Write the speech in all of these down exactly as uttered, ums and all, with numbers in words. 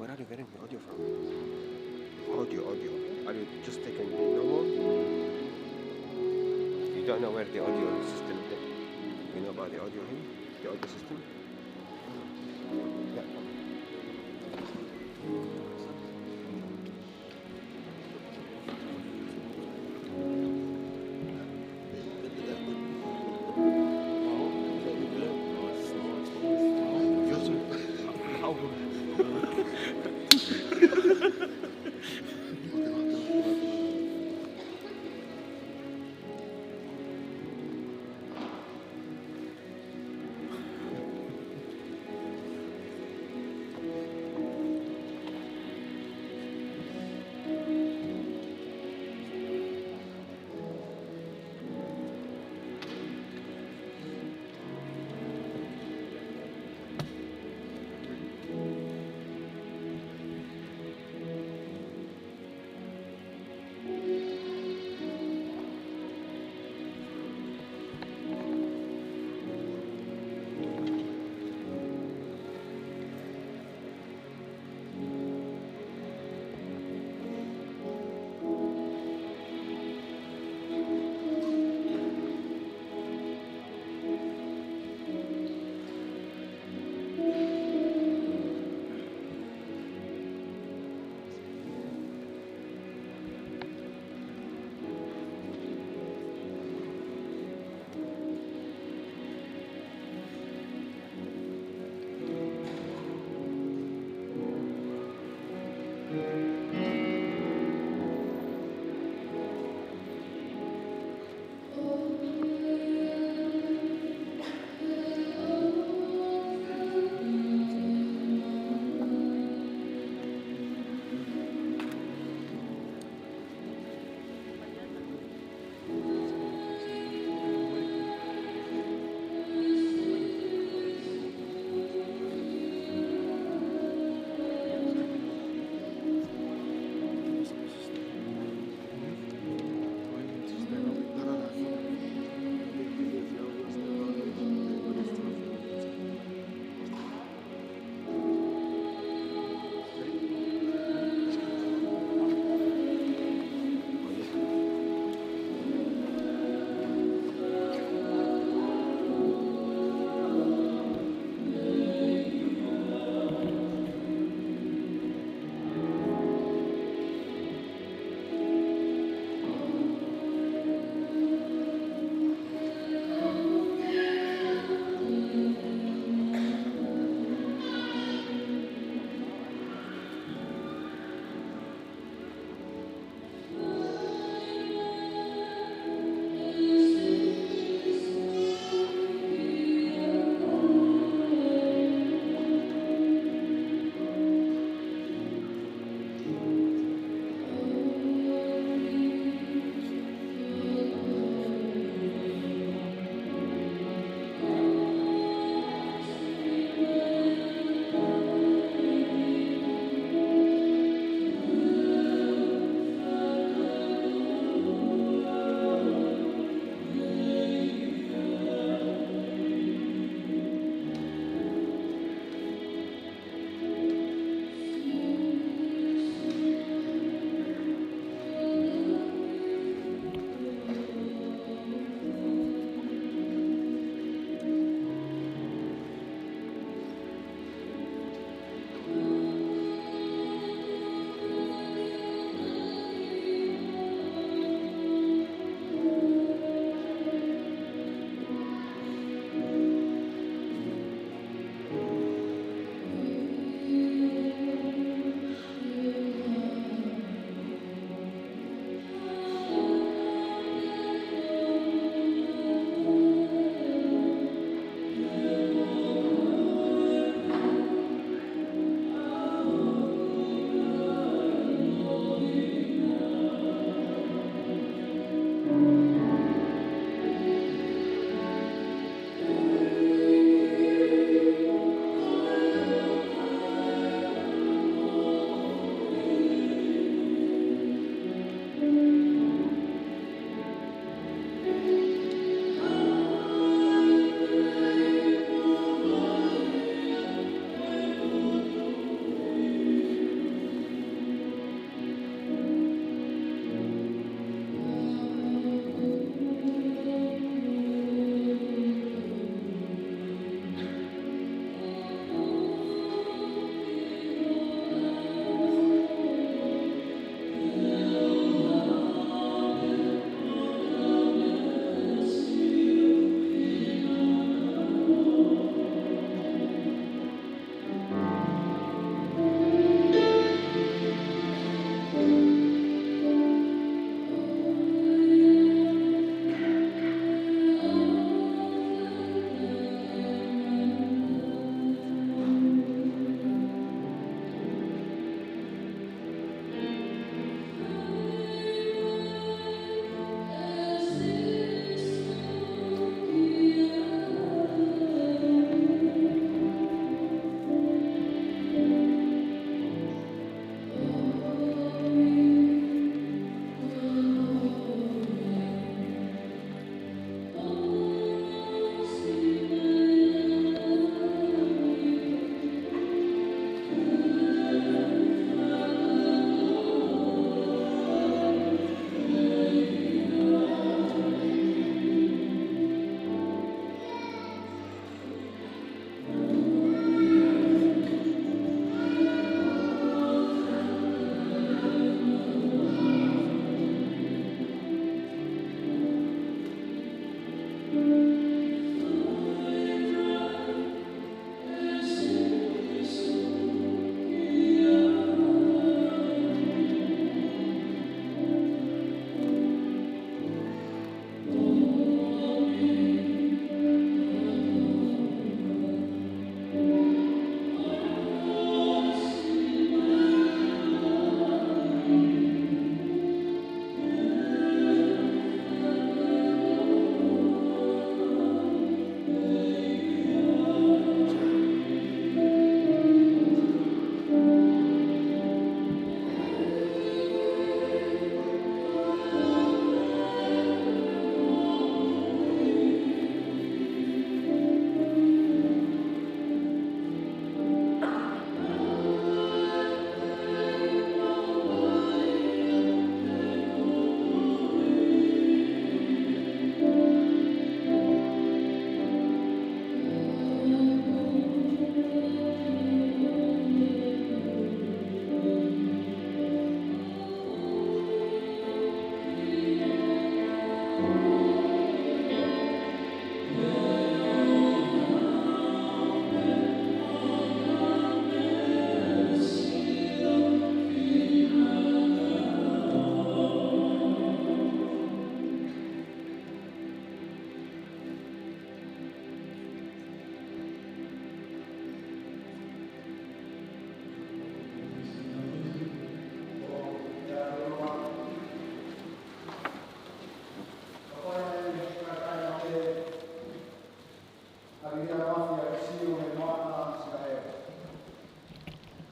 Where are you getting the audio from? Audio, audio. Are you just taking normal? You don't know where the audio system is? You know about the audio here? The audio system? Yeah.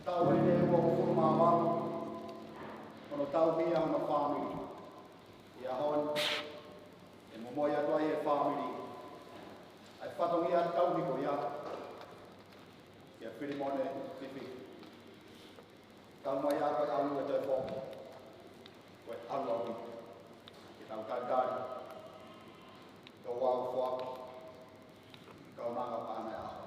Taʻu ʻe ua afe hongofulu mā valu, ʻo tauhi ʻa e fāmili. ʻI he ʻaho ni, ʻe momoi atu ai ʻe he fāmili ʻa e fatongia tauhi ko ia kia Filimone Fifi. Kau mai ʻa e ʻalu ʻe toe foki, ko e ʻalu ʻaupito. Ke tau talitali, tau ʻau foaki, kau manga paʻanga ʻa e ʻaho.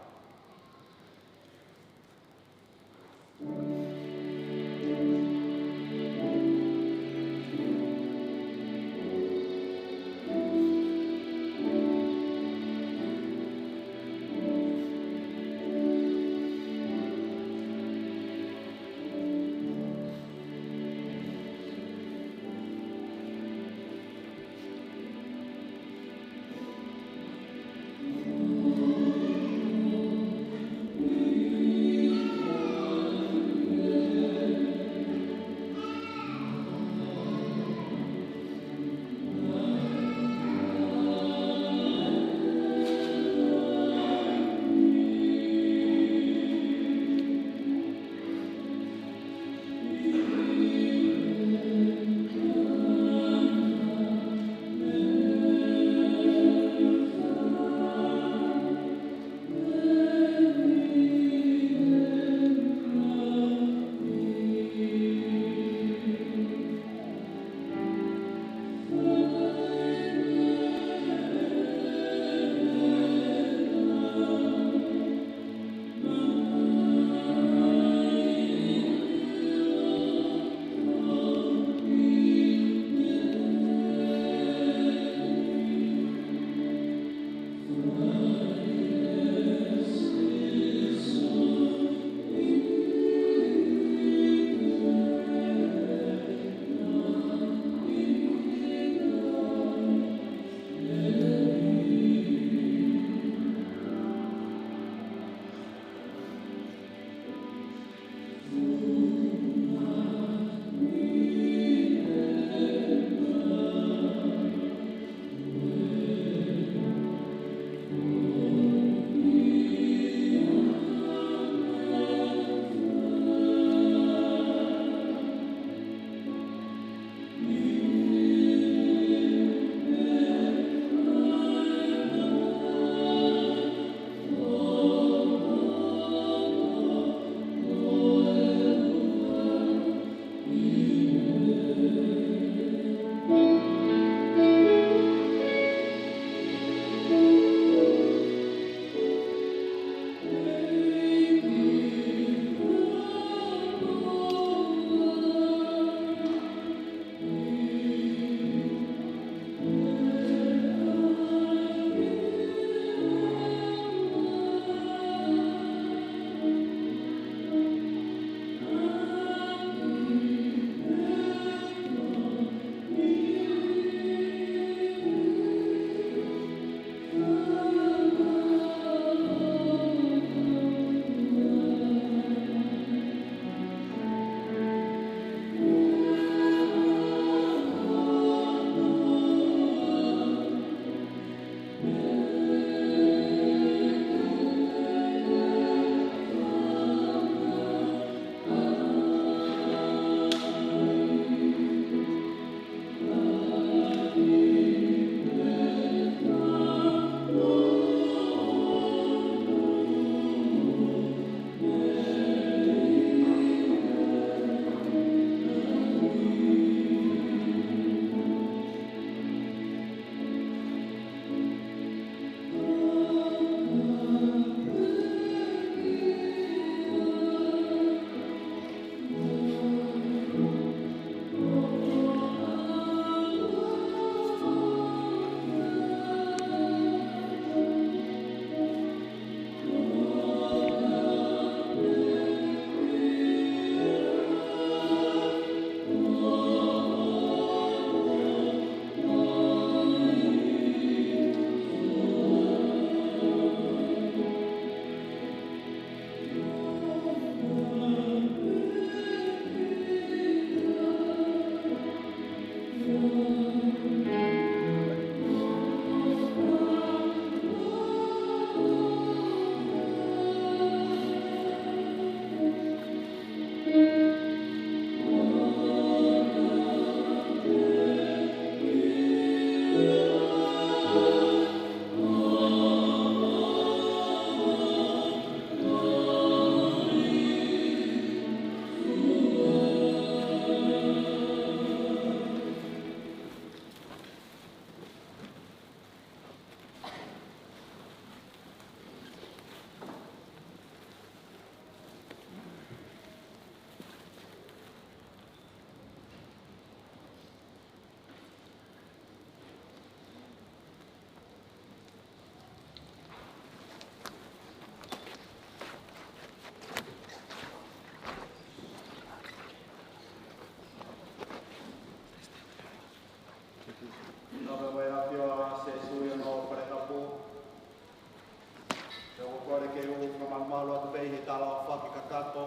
Kole ke u fakamalumalu atu pē he tala ʻo fakakakato,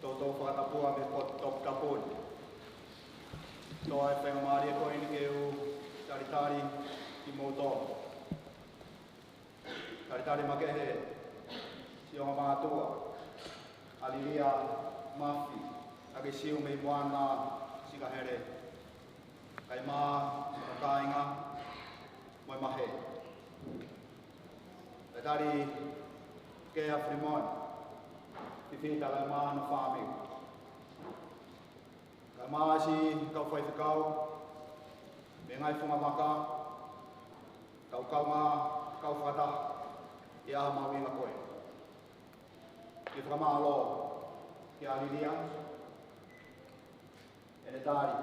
toutou fakatapua mei he potu toputapu ni. Toʻo e faingamālie ko eni ke u talitali kimoutolu. Talitali makehe siʻi ongo mātuʻa, ʻa Lilia Mafi, ʻa e siu mei Moana, Sikahele. Kae ʻumaʻā e kāinga mo e maheni. Talitali kia Filimone Fifita Laumāna mo e fāmili. Kae ʻumaʻā siʻi kau faifekau mei he ngaahi fungavaka, kau kaungā kau fakataha ʻi he ʻaho mahuʻinga ko eni. Ke fakamālō kia Lilia ʻene tali.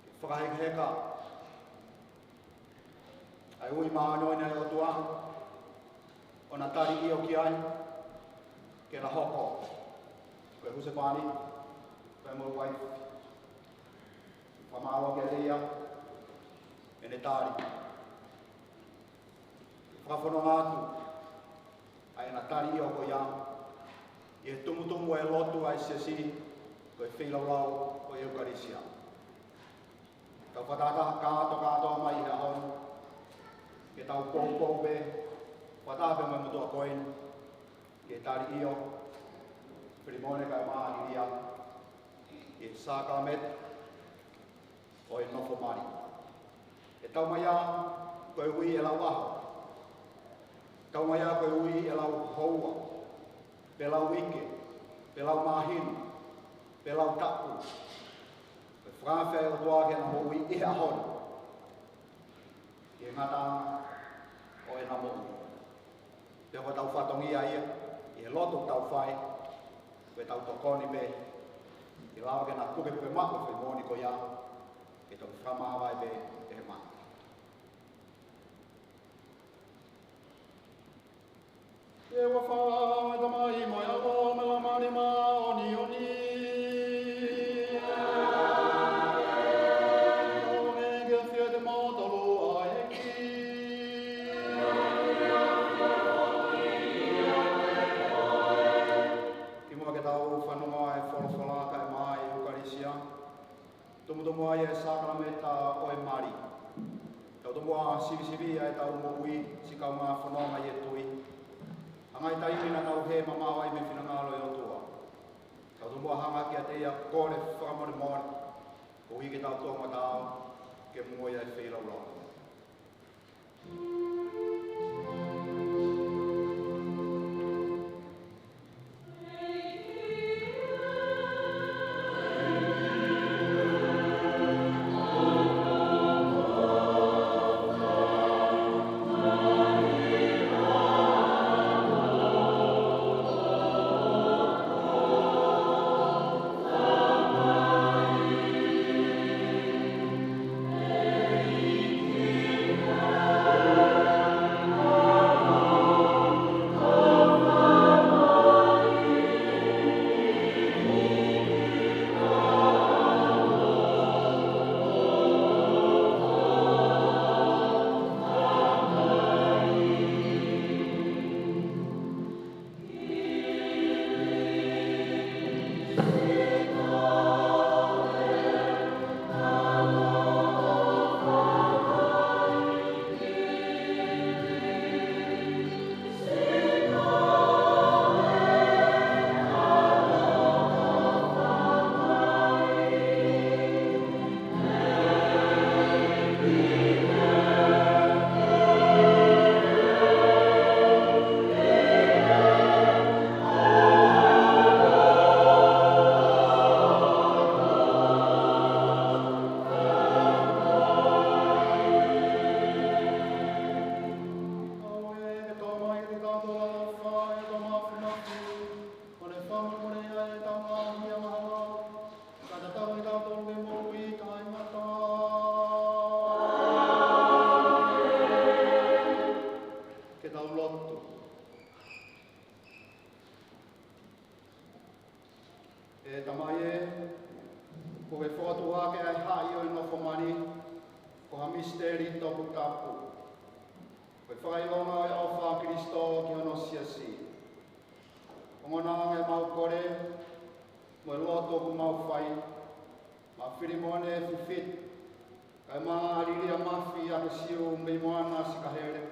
Ke fakahekeheka ʻa e ui māʻoniʻoni ʻa e ʻOtua ʻo na tali ʻio ki ai, ke na hoko ko e husepāniti pea mo e uaifi. Fakamālō kia Lilia ʻene tali. Fakafononga atu ʻa ʻena tali ʻio ko ia ʻi he tumutumu ʻo e lotu ʻa e siasi, ko e feilaulau ʻo e ʻEukalisia. Tau fakataha kātoa kātoa mai he ʻaho ni ke tau poupou pē fakataha pē mo e motuʻa ko eni, ke tali ʻio Filimone kae ʻumaʻā Lilia ʻi he sākalameniti ʻo e nofo mali. ʻE tau mai ā ko e ui ʻe lau ʻaho. Tau mai ā ko e ui ʻe lau houa, pe lau uike, pe lau māhina, pe lau taʻu. Ko e fakaafe ʻa e ʻOtua ke na moʻui ʻi he ʻaho ni, ʻi he ngataʻanga ʻo ʻena moʻui. Pea ko ʻetau fatongia ia ʻi he lotu ʻoku tau fai, ko ʻetau tokoni pē ke lava ke na pukepuke maʻu e foʻi moʻoni ko ia, ke toki fakamāvae pē ʻe he mate. ʻE ua fala ʻo e Tamai mo e ʻAlo mo e Laumālie Māʻoniʻoni. ʻOku ke fie te mautolu ʻa e ʻEiki. Kimuʻa ke tau fanongo ʻa e folofola kae ʻumaʻā e ʻEukalisia, tumutumu ai e sākalamēniti ʻo e mali. Tau tomuʻa sivisiviʻi ʻa ʻetau moʻui, siʻi kaungā fononga ʻi he tui, ʻa e ngaahi taimi naʻa tau hē mamaʻo ai mei he finangalo ʻo e ʻOtua. Tau tomuʻa hanga kiate ia ʻo kole fakamolemole, koeʻuhi ke tau tomuʻa taau ke muʻomuʻa ʻi he feilaulau. Fakaʻilonga ʻo e ʻofa ʻa Kalaisi ki hono siasi. Ongona ange ʻemau kole, mo e lotu ʻoku mau fai, maʻa Filimone Fifita, kae maʻa ʻAlilia Mafi ʻa e Siu mei Moana Sikahele.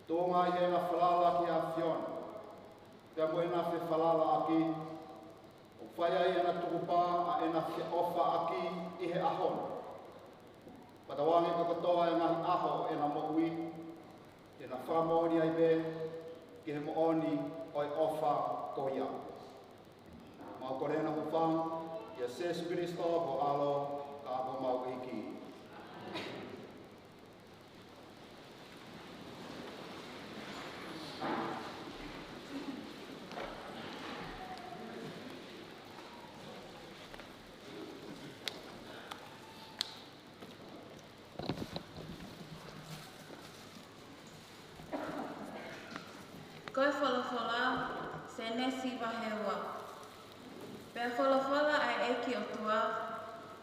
Tuʻunga ʻi heʻena falala ki he ʻAfiona, pea mo ʻena fefalalaʻaki, ʻo fai ai ʻena tukupā ʻa ʻena feʻofaʻaki ʻi he ʻaho ni. Fakatauange ko e kotoa e ngaahi ʻaho ʻo ʻena moʻui, te na fakamoʻoni ai pē ki he moʻoni ʻo e ʻofa ko ia. Mau kole ʻena ʻofa, ʻia Sīsū Kalaisi ko ho ʻAlo, ka ko homau ʻEiki. Ko e folofola, Sēnesi vahe ua. Pea folofola ʻa e ʻEiki ʻOtua,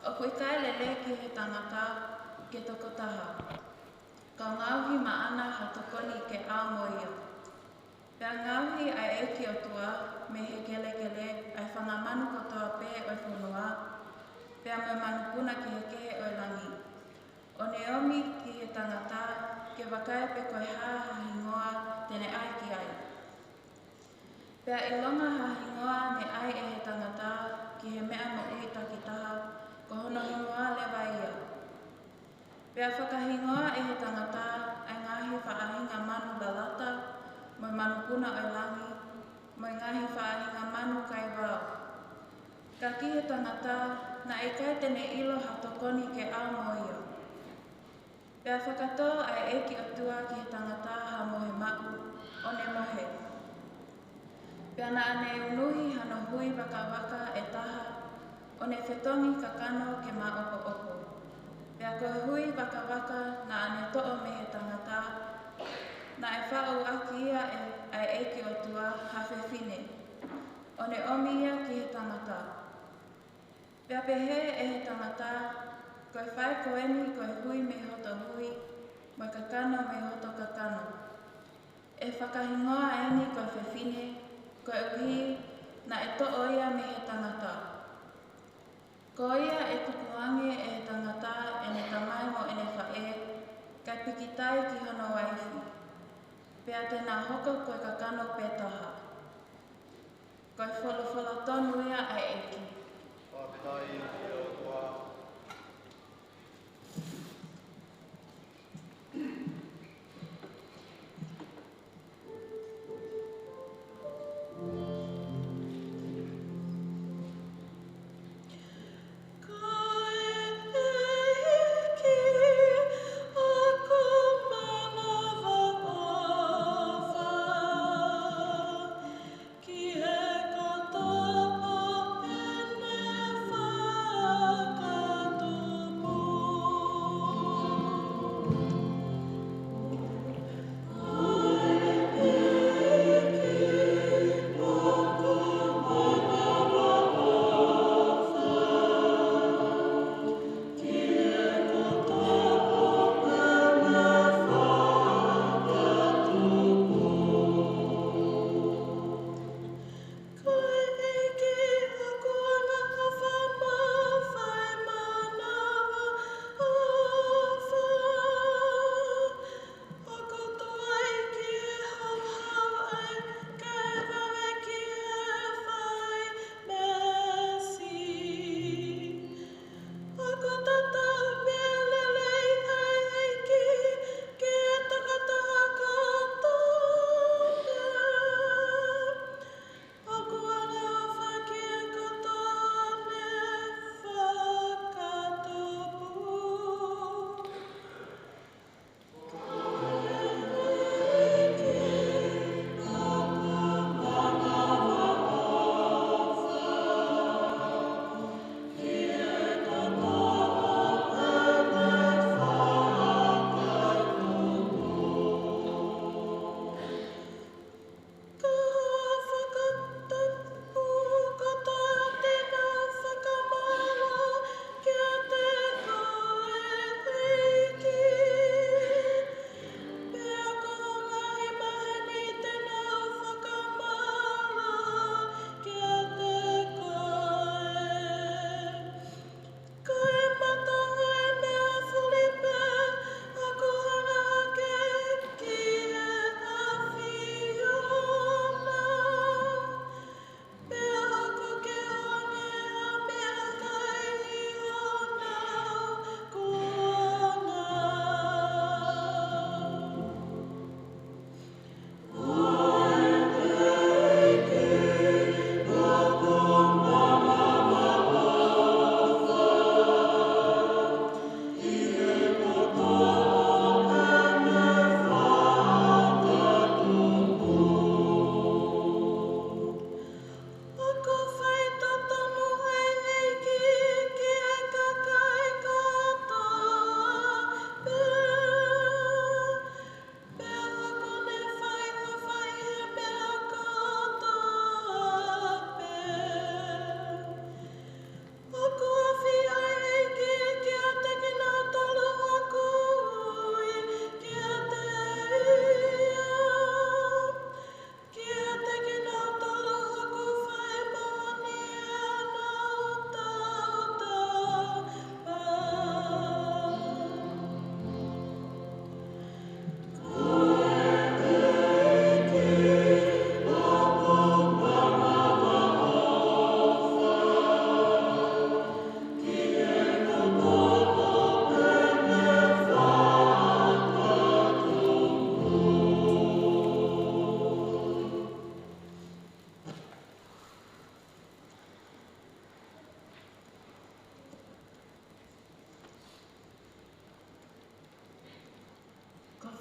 ʻoku ʻikai lelei ki he tangata ke toko taha, ka ngaohi maʻana ha tokoni ke ʻaonga mo ia. Pea ngaohi ʻa e ʻEiki ʻOtua mei he kelekele ʻa e fanga manu kotoa pē ʻo e fonua, pea mo e manupuna kehekehe ʻo e langi, ʻo ne ʻomi ki he tangata ke vakai pe ko e hā ha hingoa te ne ʻai ki ai. Pea ʻilonga ha hingoa ne ʻai ʻe he tangata ki he meʻa moʻui takitaha, ko hono hingoa leva ia. Pea fakahingoa ʻe he tangata ʻa e ngaahi faʻahinga manu lalata, mo e manupuna ʻo e langi, mo e ngaahi faʻahinga manu kaivao. Ka ki he tangata, naʻe ʻikai te ne ʻilo ha tokoni ke ʻaonga mo ia. Pea fakatō ʻa e ʻEiki ʻOtua ki he tangata ha mohe maʻu, ʻo ne mohe. Pea naʻa ne unuhi hano hui vakavaka ʻe taha, ʻo ne fetongi kakano ke māʻopoʻopo. Pea ko e hui vakavaka naʻa ne toʻo mei he tangata, naʻe faʻu ʻaki ia ʻe, ʻa e ʻEiki ʻOtua ha fefine, ʻo ne ʻomi ia ki he tangata. Pea pehē ʻe he tangata, ko e fai ko eni ko e hui mei hoto hui, mo e kakano mei hoto kakano. ʻE fakahingoa eni ko e fefine, koeʻuhi naʻe toʻo ia mei he tangata. Ko ia ʻe tukuange ʻe he tangata ʻene tamai mo ʻene faʻē, kae pikitai ki hono uaifi. Pea te na hoko ko e kakano pē taha. Ko e folofola tonu ia ʻa e ʻEiki. Fakafetaʻi ki he ʻOtua.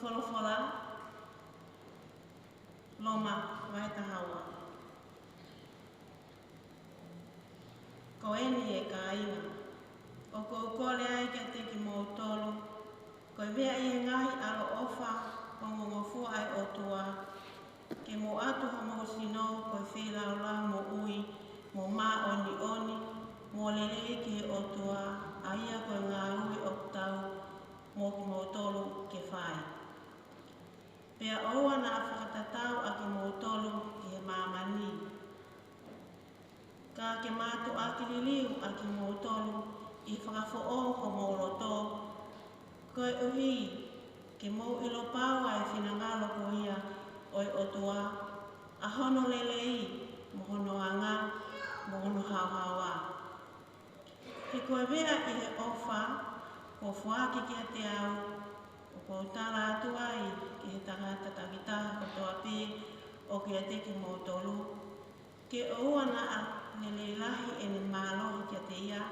Folofola, Loma, vahe taha ua. Ko eni, ʻe kāinga, ʻoku ou kole ai kiate kimoutolu, ko e meʻa ʻi he ngaahi ʻaloʻofa ongongofua ʻa e ʻOtua, ke mou ʻatu homou sino ko e feilaulau moʻui, mo māʻoniʻoni, mo lelei ki he ʻOtua, ʻa ia ko e ngāue ʻoku tau mo kimoutolu ke fai. Pea ʻoua naʻa fakatatau ʻa kimoutolu ki he māmani, ka ke mātuʻaki liliu ʻa kimoutolu ʻi he fakafoʻou homou loto, koeʻuhi ke mou ʻilo pau ʻa e finangalo ko ia ʻo e ʻOtua, ʻa hono lelei, mo hono anga, mo hono haohaoa. He ko e meʻa ʻi he ʻofa kuo foaki kiate au, ʻoku ou tala atu ai ki he tangata takitaha kotoa pē ʻoku ʻiate kimoutolu, ke ʻoua naʻa lelei lahi ʻene mālohi kiate ia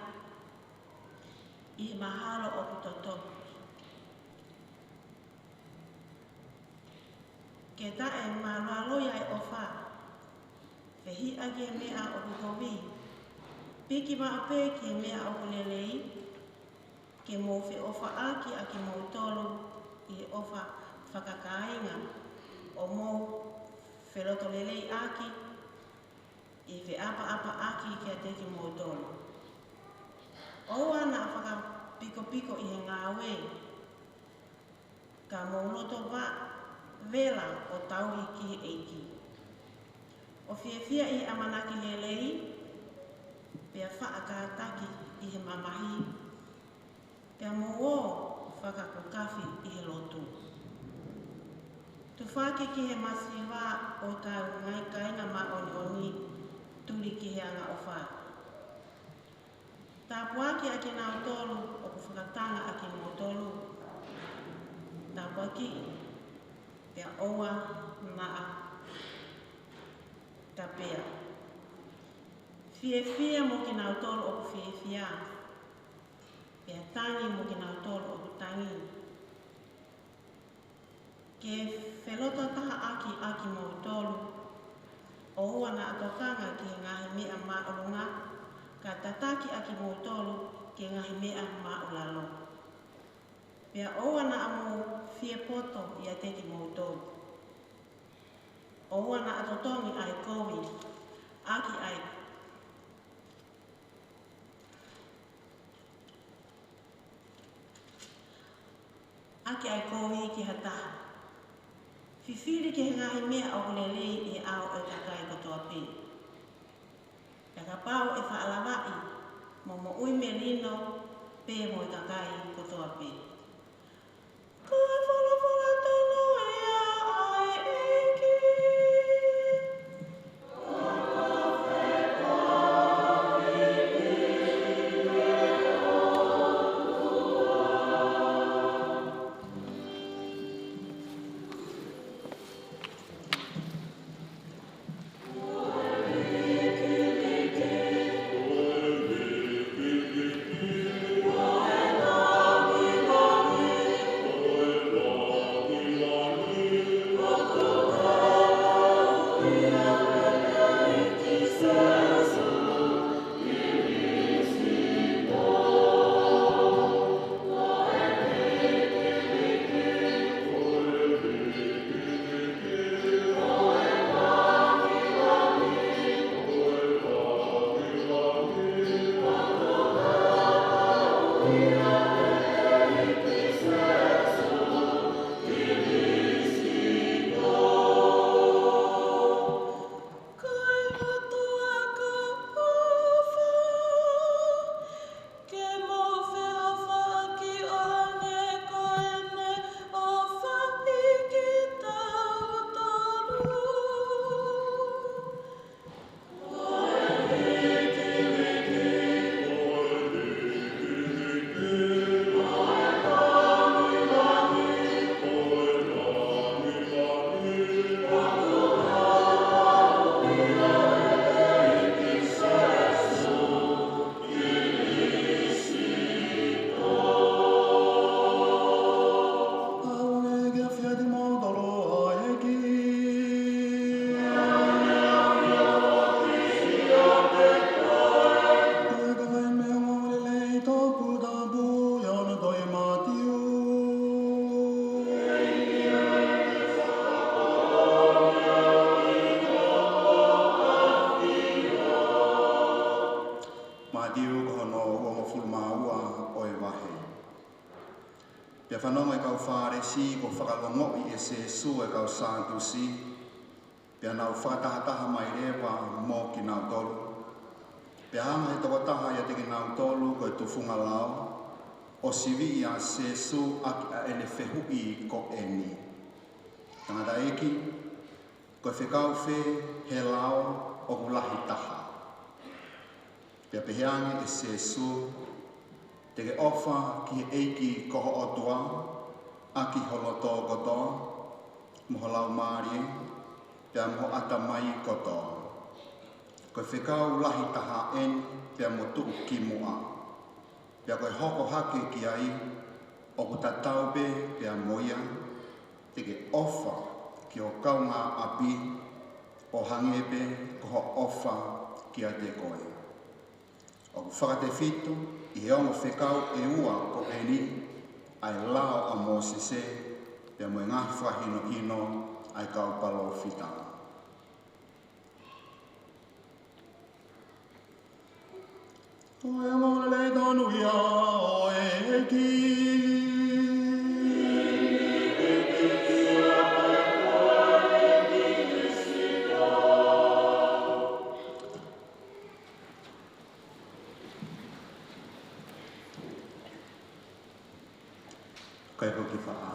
ʻi he mahalo ʻoku totonu. Ke taʻemālualoi ʻa e ʻofa, fehiʻa ki he meʻa ʻoku kovi, piki maʻu pē ki he meʻa ʻoku lelei, ke mou feʻofaʻaki ʻa kimoutolu ʻi he ʻofa fakakāinga, ʻo mou felotoleleiʻaki ʻi he feʻapaʻapaʻaki kiate kimoutolu. ʻOua naʻa fakapikopiko ʻi he ngāue, ka mou loto vela ʻo tauhi ki he ʻEiki, ʻo fiefia ʻi he ʻamanaki lelei, pea faʻa kātaki ʻi he mamahi, pea mou ō fakakukafi ʻi he lotu. Tufaki ki he masiva ʻo e kau ngaahi kāinga māʻoniʻoni, tuli ki he angaʻofa. Tāpuakiʻi ʻa kinautolu ʻoku fakatanga ʻa kimoutolu. Tāpuakiʻi, pea ʻoua naʻa kapea. Fiefia mo kinautolu ʻoku fiefia, pea tangi mo kinautolu ʻoku tangi. Ke felototahaʻaki ʻa kimoutolu, ʻoua naʻa tokanga ki he ngaahi meʻa māʻolunga, ka tataki ʻa kimoutolu ki he ngaahi meʻa māʻulalo. Pea ʻoua naʻa mou fiepoto ʻiate kimoutolu. ʻOua naʻa totongi ʻa e kovi ʻaki ʻa e ʻaki ʻa e kovi ki ha taha. Fifili ki he ngaahi meʻa ʻoku lelei ʻi he ʻao ʻo e kakai kotoa pē. Pea kapau ʻe faʻa lavaʻi, mou moʻui melino pē mo e kakai kotoa pē. Ko e folofola tonu ia ʻa e ʻEiki. Sēsū e kau Sātusi, pea nau fakatahataha mai leva mo kinautolu. Pea hanga he tokotaha ʻiate kinautolu ko e tufunga lao, ʻo siviʻi ʻa Sēsū ʻaki ʻa ʻene fehuʻi ko eni: Tangataʻeiki, ko e fekau fē he lao ʻoku lahi taha? Pea pehē ange ʻe Sēsū: Te ke ʻofa ki he ʻEiki ko ho ʻOtua ʻaki ho loto kotoa, mo ho laumālie, pea mo ho ʻatamai kotoa. Ko e fekau lahi taha eni, pea mo tuʻukimuʻa. Pea ko e hoko hake ki ai, ʻoku tatau pē pea mo ia: Te ke ʻofa ki ho kaungāʻapi ʻo hangē pē ko hoʻo ʻofa kiate koe. ʻOku fakatefito ʻi he ongo fekau ʻe ua ko eni ʻa e lao ʻa Mōsese, pea mo e ngaahi fakahinohino ʻa e kau palōfita. Ko e ongoongolelei tonu ia ʻo e ʻEiki. Kae ko e kiʻi faʻa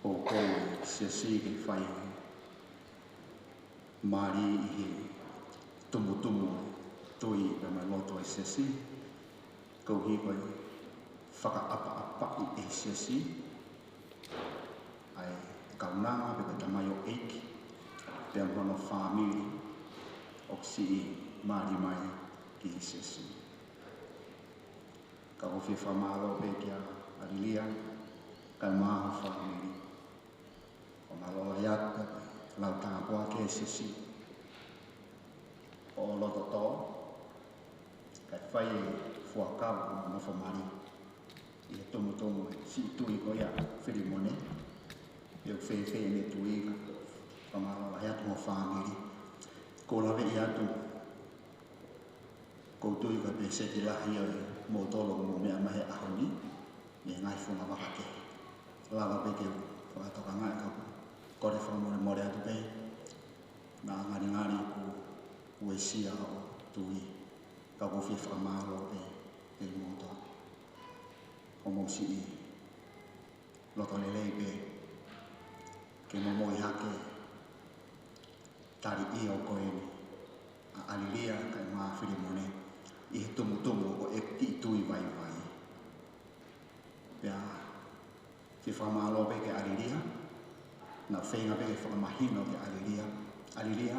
ʻoku ou siasi ke fai mali ʻi he tumutumu tui pea mo e loto ʻa e siasi, koeʻuhi ko e fakaʻapaʻapaʻi ʻe he siasi ʻa e kaunanga pe ko e tamaioʻeiki pea mo hono fāmili ʻoku siʻi mali mai ki he siasi. Ka ʻoku ou fie fakamālō pē kia ʻAlilia kae ʻumaʻā ho fāmili. Fakamālō lahi atu ʻa e lau tāpuaki ʻa e siasi. ʻO loto tō, kae fai e fuakava mo e nofo mali ʻi he tumutumu ʻa e siʻi tui ko ia ʻa Filimone. ʻOku fēfē ʻene tui, ka fakamālō lahi atu ho fāmili. Ko e lave atu, ʻoku ou tui ko e pēseti lahi ʻo e moutolu ʻoku mou meʻa mai he ʻaho ni, mei he ngaahi funga vaka kehe. Lava pē ke u fakatokangaʻi, ka ʻoku ou kole fakamolemole atu pē, naʻa ngalingali ʻoku uesia hoʻo tui, ka ʻoku ou fie fakamālō pē kiate kimoutolu. ʻOku mou siʻi loto lelei pē ke momoi hake tali ʻio ko eni ʻa ʻAlilia kae ʻumaʻā Filimone ʻi he tumutumu ʻo e kiʻi tui vaivai. Pea fie fakamālō pē kia ʻAlilia, naʻa ku feinga pē ke fakamahino kia ʻAlilia, ʻAlilia,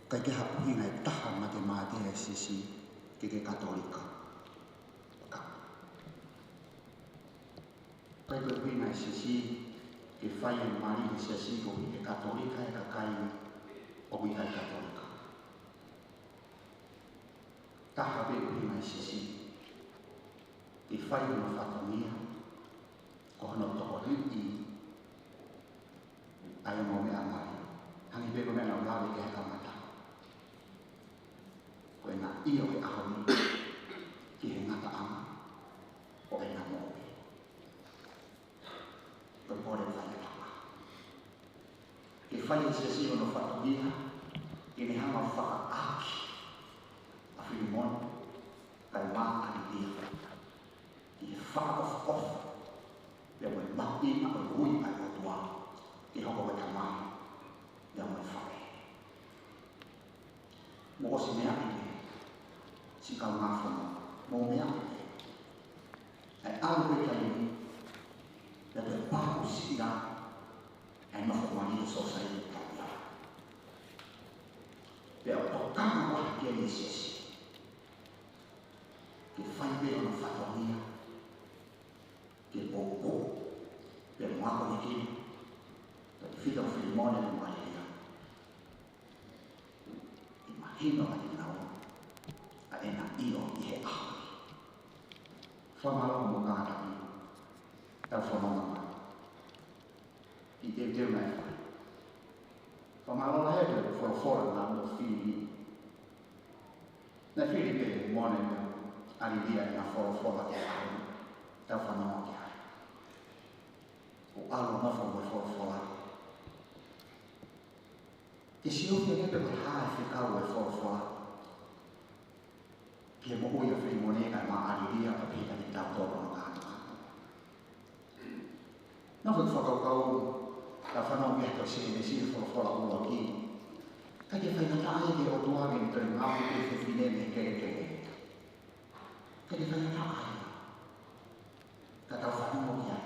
ʻikai ke ʻi ai ha ʻuhinga ʻe taha matemate ʻa e siasi ke ke Katolika. Ka ʻikai ko e ʻuhinga ʻa e siasi ke fai e mali ʻa e siasi koeʻuhi ke Katolika e kakai ʻoku ʻikai Katolika. Taha pē ʻuhinga ʻa e siasi ke fai hono fatongia ko hono tokoniʻi ʻa e ongo meʻa mali. Hangē pē ko e meʻa naʻa ku lave ki ai he kamata, ko ʻena ʻio he ʻaho ni ki he ngataʻanga ʻo ʻena moʻui. Ko e pole fai e tama ke fai ʻe he siasi hono fatongia ke ne hanga ʻo fakaʻaaki ʻa Filimone kae ʻumaʻā ʻAlilia ʻi he fakaʻofoʻofa pea mo e mahuʻinga ʻo e ui ʻa e ʻOtua ke hoko ko e tamai pea mo e faʻē. Mou ʻosi meaʻi pē, siʻi kaungā fononga, mou meaʻi pē. ʻAi ʻalu pē taimi ni, pea toe pākusiʻia ʻa e nofo mali ʻa e sōsaieti ʻi he tau ia. Pea ʻoku tokanga lahi ki ai e siasi ke fai pē hono fatongia ke poupou pea mo akonekina, pea tefito Filimone mo ʻAlilia ke mahino ʻa kinaua ʻa ʻena ʻio ʻi he ʻaho ni. Fakamālō mo kātaki tau fononga mai. Kiʻi teuteu naʻe fai. Fakamālō lahi atu e folofola naʻa mou fili. Naʻe fili pē ʻe Filimone mo ʻAlilia ʻena folofola ki he ʻaho ni. Tau fanongo ki ai. ʻo ʻalu ʻo nofo mo e folofola. Ke sio ki ai pē ko e hā e fekau ʻo e folofola ki he moʻui ʻa Filimone kae māʻaliʻalia pē kiate kitautolu ʻa e ngaahi. Naʻa ku fakakaukau, ka fanongo ki he tohi Sēnesi, folofola ʻuluaki. Ka ke faingataʻa ai ki he ʻOtua ke ne toe ngaohi e fefine mei he kelekele. Ka ke faingataʻa ai. Ka tau fanongo ki ai.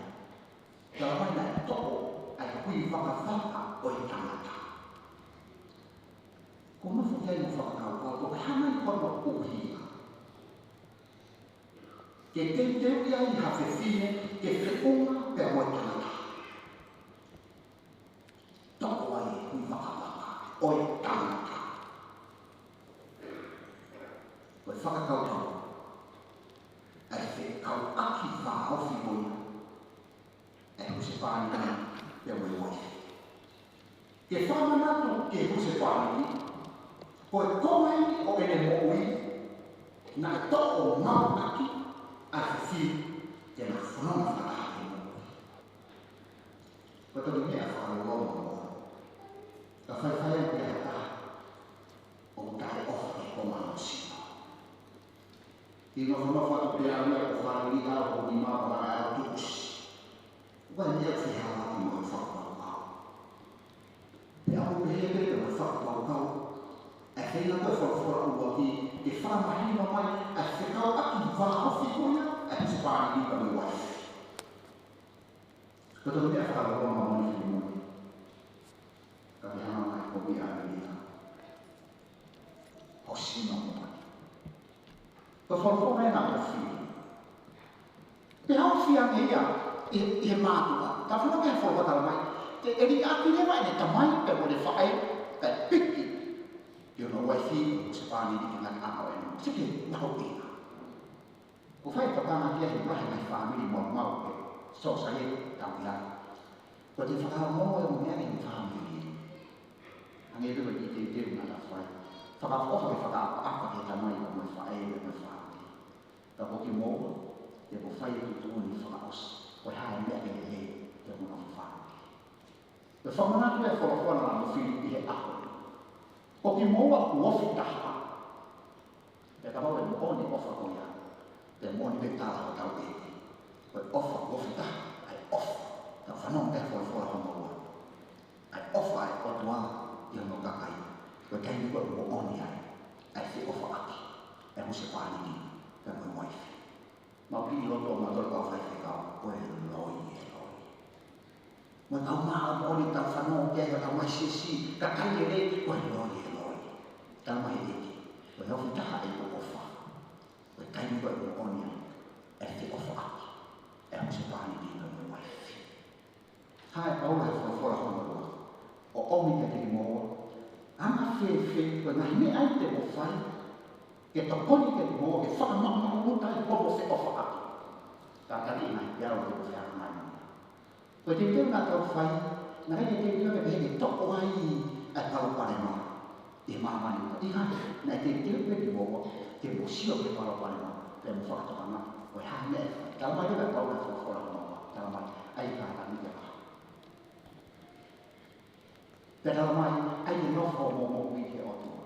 Talamai naʻe toʻo ʻa e hui vakavaka ʻo e tangata. Ko e nofo ki ai mo fakakaukau, ko e hā nai hono ʻuhinga ke teuteuʻi ai ha fefine ke feʻunga pea mo e tangata. Toʻo ai e hui vakavaka ʻo e tangata. Ko e fakakaukau, ʻa e fekauʻaki vāofi ko ia ʻa e husepāniti pea mo e uaifi. Ke fakamanatu ki he husepāniti, ko e konga ʻeni ʻo ʻene moʻui, naʻe toʻo maʻu ʻaki ʻa e fefine ke na fononga fakataha ki he moʻui. Ko e toki meʻa fakalongolongo, ka faifai ange ki ha taha ʻoku taʻeʻofa ki he konga hono sino. Ke nofonofo atu pē au ia ʻo fāliliʻa ʻo nima ʻo hanga ʻo tuʻusi. ʻOku ʻikai meʻa ke hala atu mo e fakakaukau. Pea ʻoku pehē pē mo e fakakaukau. ʻA e feinga ko e folofola ʻuluaki ke fakamahino mai ʻa e fekauʻaki vāofi ko ia ʻa e husepāniti pea mo e uaifi. Ko e toki meʻa fakalongolongo moʻoni Filimone. Ka ke hanga mai ko ia ʻa ia. Ho sino moʻoni. Ko e folofola ʻena ʻo Fili. Pea ʻoku fie ange ia ʻi, ʻi he mātuʻa. Ka fanongo ki he folofola talamai, ke ʻe liʻaki leva ʻene tamai pea mo ʻene faʻē, kae piki ki hono uaifi, husepāniti, ke ngataʻanga ʻo ʻene. Sike, naʻa ko ia. ʻOku fai e tokanga ki ai he ngaahi, ngaahi fāmili maumau ʻi he sōsaieti ʻoku tau ʻi ai. Ko e fakaongo e meʻa ki he fāmili. Hangē pē ko e kiʻi teuteu naʻa tau fai. Fakaʻofoʻofa ke fakaʻapaʻapa ki he tamai pea mo e faʻē pea mo e fāmili. Ka ko kimoua, te mou fai e tuʻutuʻuni fakaʻosi. Ko e hā e meʻa ke lelei ki homou fāmili. Ko e fakamanatu e folofola naʻa mo Fili ʻi he ʻaho ni. Ko kimoua ʻoku ofi taha. Pea kapau ʻe moʻoni e ʻofa ko ia, pea moʻoni pē e tala hotau ʻEiki. Ko e ʻofa ʻoku ofi taha, ʻa e ʻofa. Tau fanongo ki he folofola hono ua. ʻA e ʻofa ʻa e ʻOtua ʻi hono kakai. Ko e taimi ko ē ʻoku moʻoni ai ʻa e feʻofaʻaki ʻa e husepāniti pea mo e uaifi. Mau kiʻi loto ʻo mautolu kau faifekau, ko e loi e loi. Mo e kau māʻoniʻoni ʻoku tau fanongo ki ai, ʻoku tau mai siʻisiʻi, kakai lelei, ko e loi e loi. Talamai ʻe he ʻEiki, ko e ofi taha ʻa e ʻofa. Ko e taimi ko ē ʻoku moʻoni ai ʻa e feʻofaʻaki ʻa e husepāniti pea mo e uaifi. Hā e paula he folofola hono ua. ʻOku ʻomi kiate kimoua ʻa e anga fēfē, ko e ngaahi meʻa ia te mou fai ke tokoni kiate kimoua ke fakamaʻumaʻuluta ai hoʻomou feʻofaʻaki. Tatali ngaahi peau te mou feʻofaʻaki mai. Ko e teuteu naʻa tau fai, naʻe ʻikai ke teuteu ke pehē ke toʻo ai ʻa e palopalema ʻi māmani. ʻIkai, naʻe teuteu pē kimoua ke mou sio ki he palopalema pea mou fakatokangaʻi ko e hā e meʻa ʻe fai. Talamai leva ʻe he paula he folofola hono ua, talamai, ʻai ke kātaki ke lahi. Pea talamai, ʻai ke nofo hoʻomou moʻui ki he ʻOtua.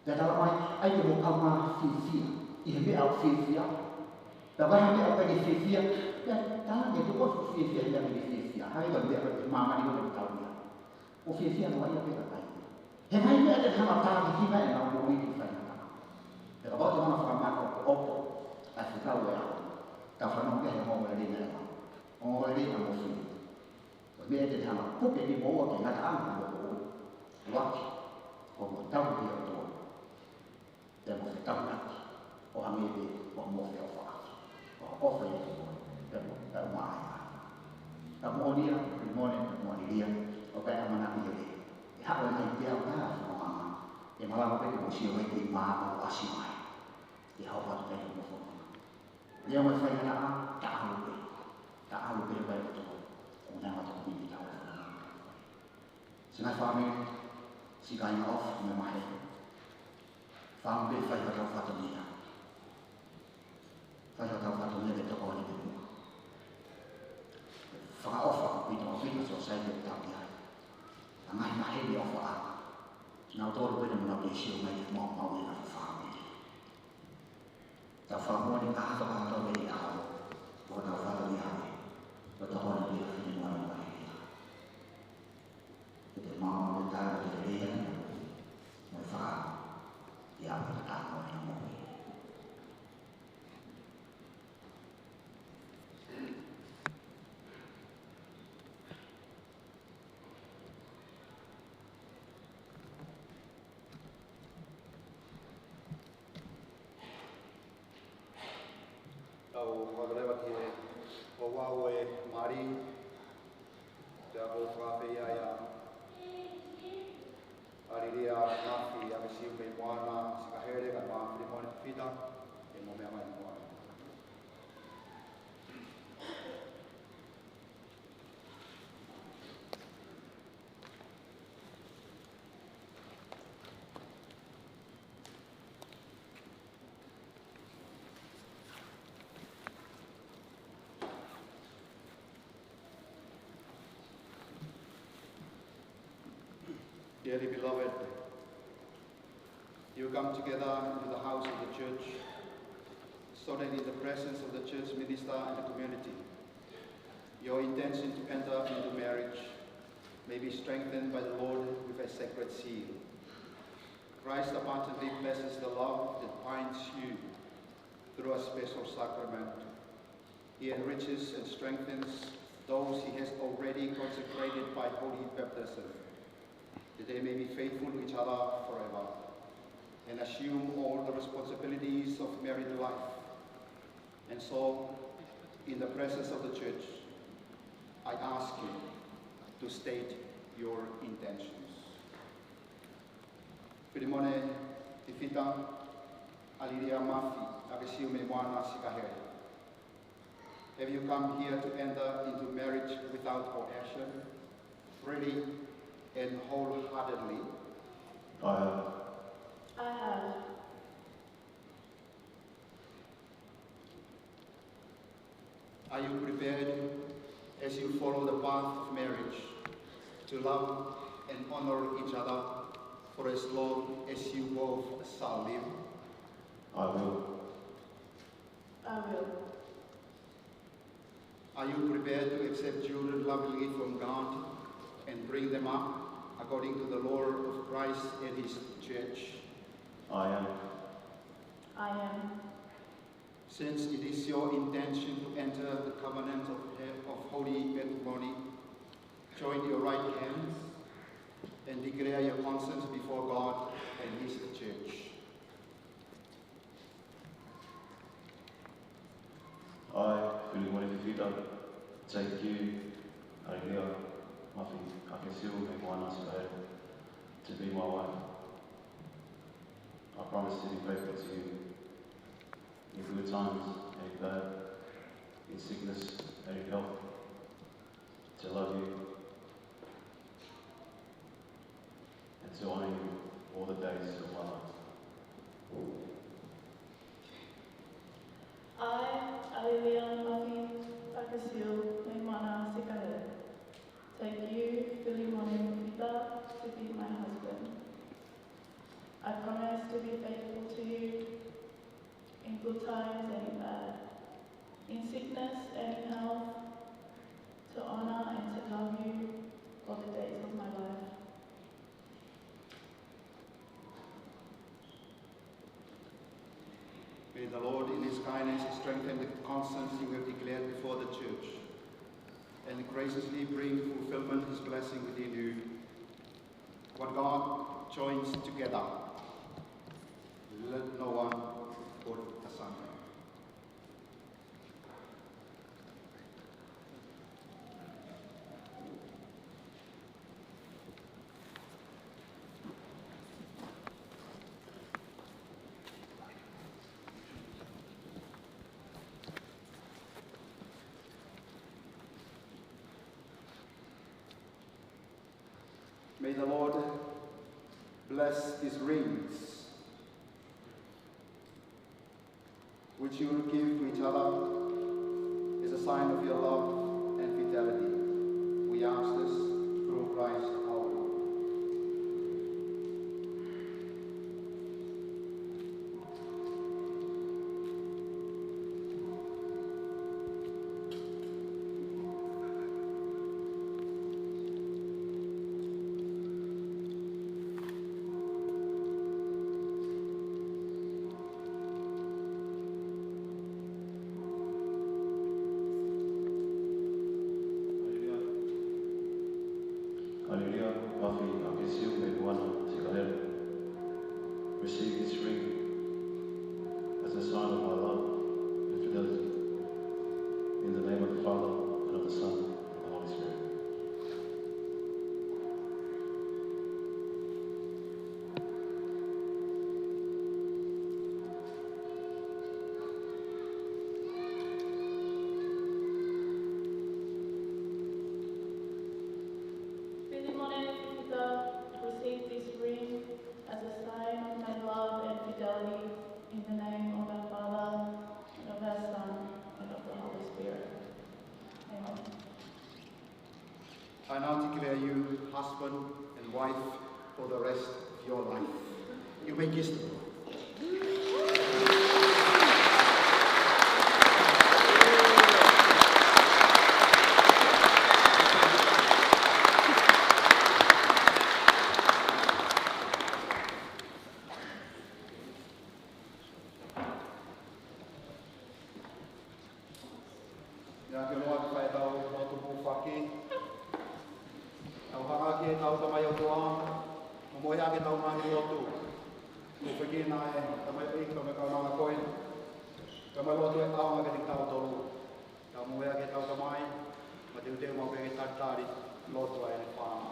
Pea talamai, ʻai ke mou kaungā fiefia ʻi he meʻa ʻoku fiefia. Pea ko e hā e meʻa ʻoku ʻikai ke fiefia? Pea talamai ke tuku ʻoku fiefia he meʻa ʻoku ʻikai ke fiefia. Hangē ko e meʻa ko ē ʻi māmani ʻoku tau ʻi ai. ʻOku fiefia noa ia pē kakai. He ngaahi meʻa te ne hanga ʻo tākiekina ʻenau moʻui ki he faingataʻa. Pea kapau te ne hanga ʻo fakamāʻopoʻopo ʻa e fekau ʻo e ʻaho ni, tau fanongo ki he ongoongolelei ʻa e ʻaho ni. Ongoongolelei ʻa Fili. Ko e meʻa te ne hanga ʻo puke kimoua ki he ngataʻanga ʻo hoʻomou moʻui. ʻUluaki, ko hoʻomou tauhi ki he ʻOtua. Pea mo e tauhi ʻaki ʻo hangē pē ko hoʻomou feʻofaʻaki. ʻO ʻofa ʻiate kimoua pea mo e tauhi mai. Ka moʻoni ia, Filimone, ka moʻoni ia, ʻoku ʻikai ʻamanaki lelei. ʻE haʻu e ngaahi peau ʻa e fononga. ʻE malava pē ke mou sio mai ki māmani ʻo ʻasi mai. ʻE haʻu atu pē ki hoʻomou fononga. Ia mo e faingataʻa, taʻalu pē. Taʻalu pē ʻe he ʻOtua. ʻOku ne hanga ʻo tokoni kiate kimoua. Siʻi ngaahi fāmili, siʻi kāinga ʻofa mo e maheni. Fāmili, fai hotau fatongia. Fai hotau fatongia ke tokoni ki muʻa. Fakaʻofa ʻaupito ʻaupito sōsaieti ʻoku tau ʻi ai. ʻA e ngaahi maheni ʻofaʻanga. Naʻa tolu pē naʻa nau sio mai ke maumauʻi ʻenau fāmili. Tau fakamoʻoni ʻa e fakataha ʻi he ʻaho. Ko tau fakataha ʻi he ʻaho. Ko tau ʻoange pē ʻa e finemālie ʻo e ʻEiki. Ke te maumau ke tau ke te lea ʻi he ʻaho. Mo e fakaʻamu. ʻI he ʻaho ʻe taha ʻo e ʻaho. Tau fakatōleva ki he ouau ʻo e mali, pea ʻoku fakafeʻiloaki ai ʻa Lilia Mafi ʻAkesiu mei Moana, Sikahele, kae ʻumaʻā Filimone Fifita, ke mou meʻa mai ki muʻa. Dearly beloved, you come together into the house of the church, so that in the presence of the church minister and the community, your intention to enter into marriage may be strengthened by the Lord with a sacred seal. Christ abundantly blesses the love that binds you through a special sacrament. He enriches and strengthens those he has already consecrated by holy baptism, that they may be faithful to each other forever and assume all the responsibilities of married life. And so, in the presence of the church, I ask you to state your intentions. Filimone Fifita, ʻa Lilia Mafi ʻAkesiu mei Moana, Sikahele. Have you come here to enter into marriage without coercion, freely and wholeheartedly? I have. I have. Are you prepared, as you follow the path of marriage, to love and honor each other for as long as you both shall live? I will. I will. Are you prepared to accept children lovingly from God and bring them up according to the law of Christ and his church? I am. I am. Since it is your intention to enter the covenant of, of holy matrimony, join your right hands and declare your consent before God and his church. I, Filimone Fifita, take you, ʻa Lilia Mafi ʻAkesiu mei Moana, Sikahele, to be my wife. I promise to be faithful to you in good times and in bad, in sickness and in health, to love you and to honor you all the days of my life. I, ʻa Lilia Mafi ʻAkesiu mei Moana, Sikahele, take you, Filimone Fifita, to be my husband. I promise to be faithful to you in good times and in bad, in sickness and in health, to honor and to love you all the days of my life. May the Lord in his kindness strengthen the consent you have declared before the church and graciously bring to fulfillment his blessing within you. What God joins together, let no one put asunder. May the Lord bless these rings, which you will give to each other as a sign of your love and fidelity. Alilea Mafi ʻAkesiu mei Moana Sikalele. Receive this ring as a sign of our love and fidelity. In the name of the Father, and of the Son, and of the Holy Spirit. Filimone Fifita, receive this ring as a sign of my love and fidelity in the name of our Father, and of our Son, and of the Holy Spirit. Amen. I now declare you husband and wife for the rest of your life. You may kiss the bride. ʻIa ke loa ke fai ʻetau lotu fakafoki. Tau hanga ki heʻetau Tamai ʻOtua, ʻo moʻui ʻaki ʻetau ngaahi lotu. Ko e fekina ē, Tamai ʻEiki, mo e kaunanga ko ē. Kae ʻumaʻā e lotu ʻe ʻaonga kiate kitautolu. Tau moʻui ʻaki ʻetau Tamai, mo teuteu maʻu pē ke talitali lotu ʻa ʻene fānau.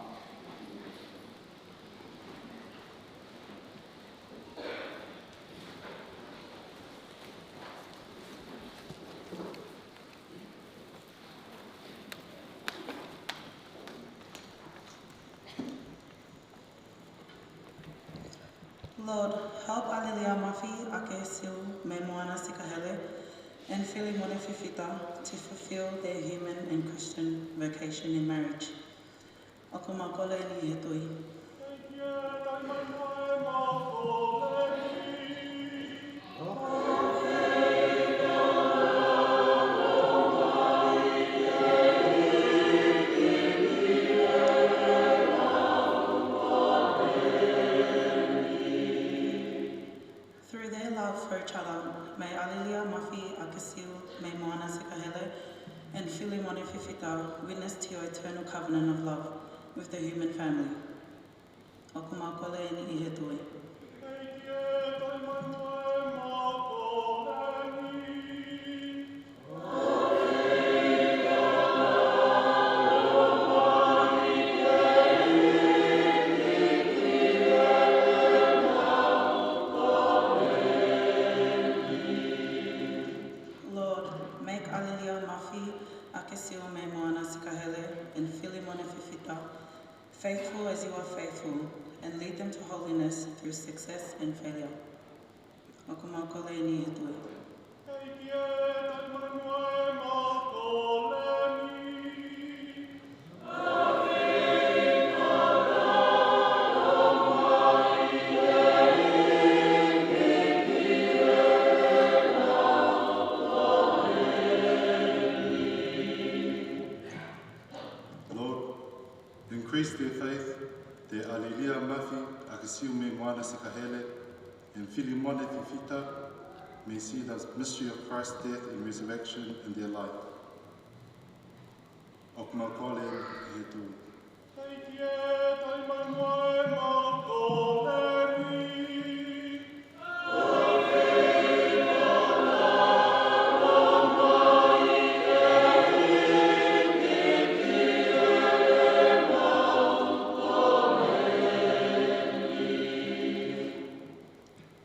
Lord, help Alilea Mafi ʻAkesiu mei Moana Sikalele and Filimone Fifita to fulfill their human and Christian vocation in marriage. ʻOku mau kole eni ʻi he tui. Through their love for each other, may Alilea Mafi ʻAkesiu mei Moana Sikalele and Filimone Fifita witness to your eternal covenant of love with the human family. ʻOku mau kole eni ʻi he tui. Lord, make Alilea Mafi ʻAkesiu mei Moana Sikalele and Filimone Fifita faithful as you are faithful, and lead them to holiness through success and failure. ʻOku mau kole eni ʻi he tui. Lord, increase their faith, that Alilea Mafi ʻAkesiu mei Moana Sikalele and Filimone Fifita may see the mystery of Christ's death and resurrection in their life. ʻOku mau kole eni ʻi he tui.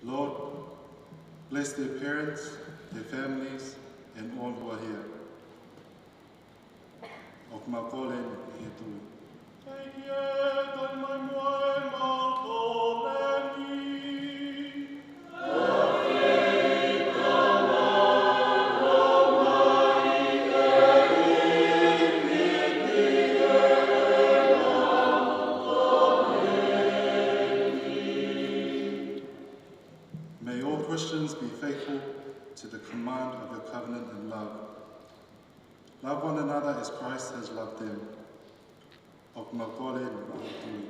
Lord, bless their parents, their families, and all who are here. ʻOku mau kole eni ʻi he tui. May all Christians be faithful to the command of your covenant and love. Love one another as Christ has loved them. ʻOku mau kole eni ʻi he tui.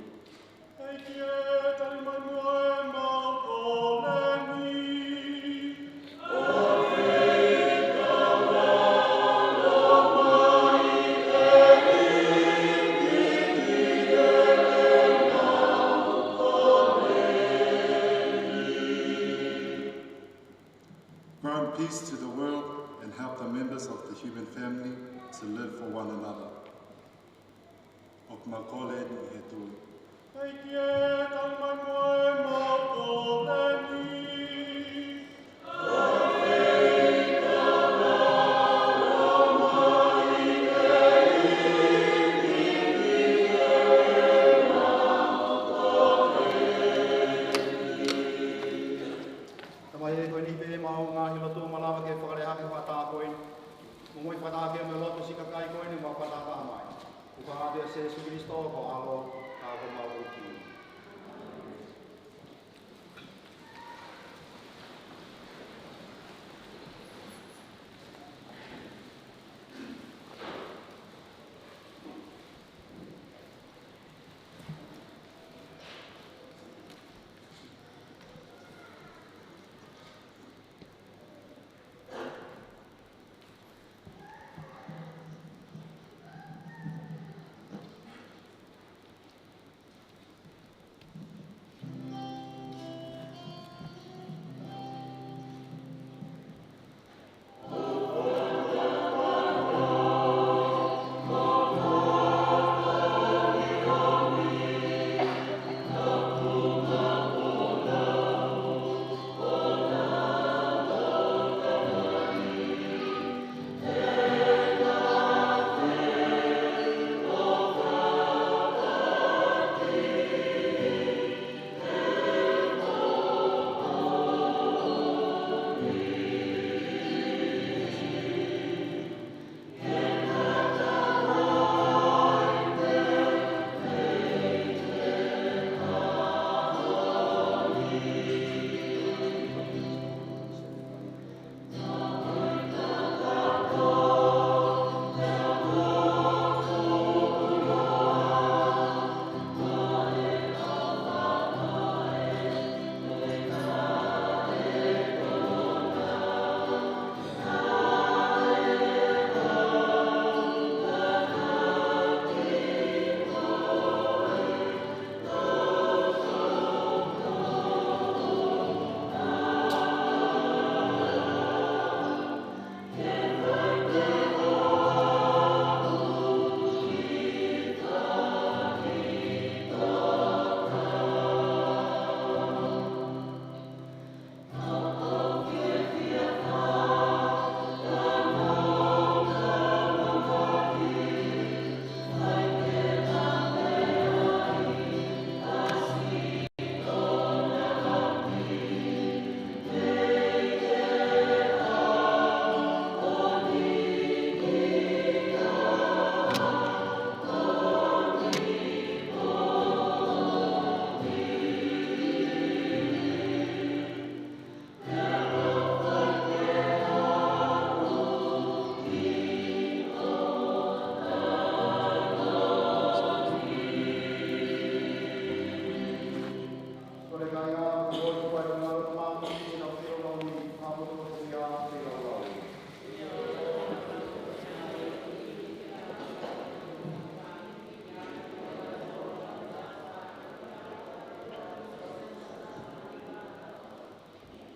Mau kole ni ʻi he tui. ʻEiki ē, tau mai mo e mau kole ni. Tamai ē, ko eni pē ʻemau ngaahi lotu ʻo malava ke fakalea hake ʻi he hoʻatā ko eni. Mo e fakataha ke mo e lotu siʻi kakai ko eni ʻoku mau fakataha mai. ʻOku ʻi he huafa ʻo Sēsū Kilisitō ko ho ʻAlo, ka ko homau ʻEiki.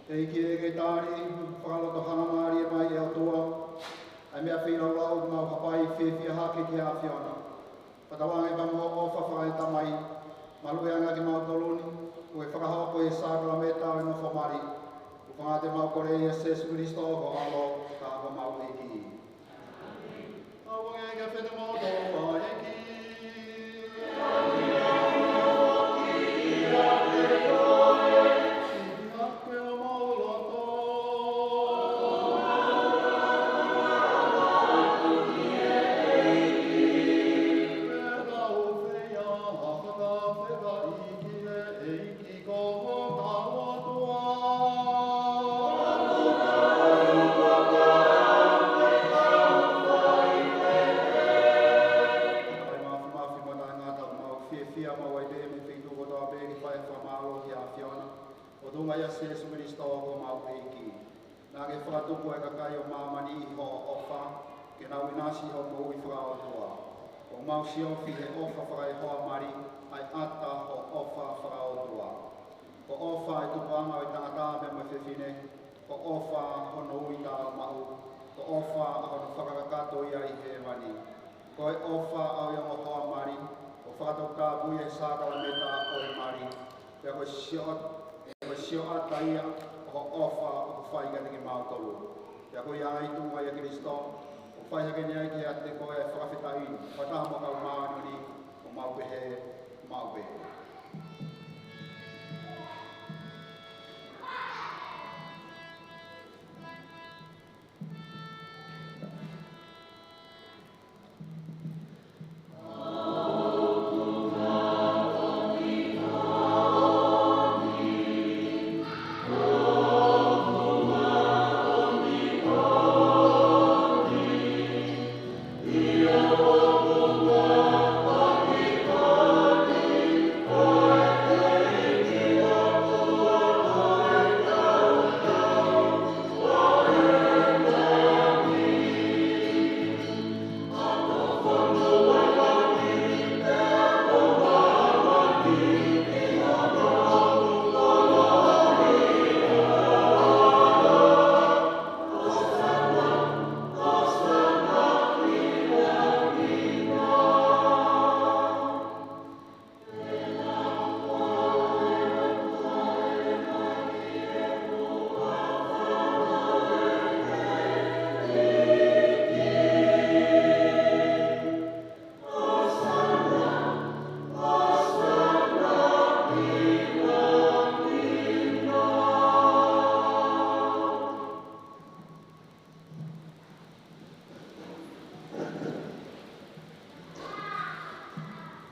ʻEiki ē, ke tali fakalotohaʻamālie mai ʻe ʻOtua ʻa e meʻa feilaulau ʻoku mau hapai fiefia hake ki he ʻAfiona. Fakatauange pea mo hoʻo ʻofa fakaetamai, maluʻi ange kimautolu ni, ʻo ke fakahoko ʻi he sākalamēniti ʻo e nofo mali. ʻOku fakaʻatā ʻemau kole ʻia Sēsū Kilisitō ko ho ʻAlo, ka ko homau ʻEiki. Tauange ke fete mo tau ʻEiki. Kakai māfimafi, ʻoku mau fiefia maʻu ai pē mei he feituʻu kotoa pē ke fai e fakamālō ki he ʻAfiona, ʻo tuʻunga ʻia Sēsū Kilisitō ko homau ʻEiki. Naʻa ke fakatupu ʻa e kakai ʻo māmani ʻi hoʻo ʻofa, ke nau ʻinasi ʻi hoʻo moʻui fakaʻotua. ʻOku mau siofi he ʻofa fakaehoa mali, ʻa e ʻata hoʻo ʻofa fakaʻotua. Ko e ʻofa ʻa e tupuʻanga ʻo e tangata pea mo e fefine, ko e ʻofa hono ui tāumaʻu, ko e ʻofa ʻa hono fakakakato ia ʻi hēvani. Ko e ʻofa ʻa e ongo hoa mali, ko ʻi he sākalamēniti ʻo e mali, pea ko e sioʻata, ko e sioʻata ia ʻo hoʻo ʻofa ʻoku fai kiate kimautolu. Pea ko ia ai, tuʻunga ʻia Kalaisi, ʻoku fai hake ni ai kiate koe ʻa e fakafetaʻi, fakataha mo ho kau māʻoniʻoni, ʻo mau pehē, maʻu pē.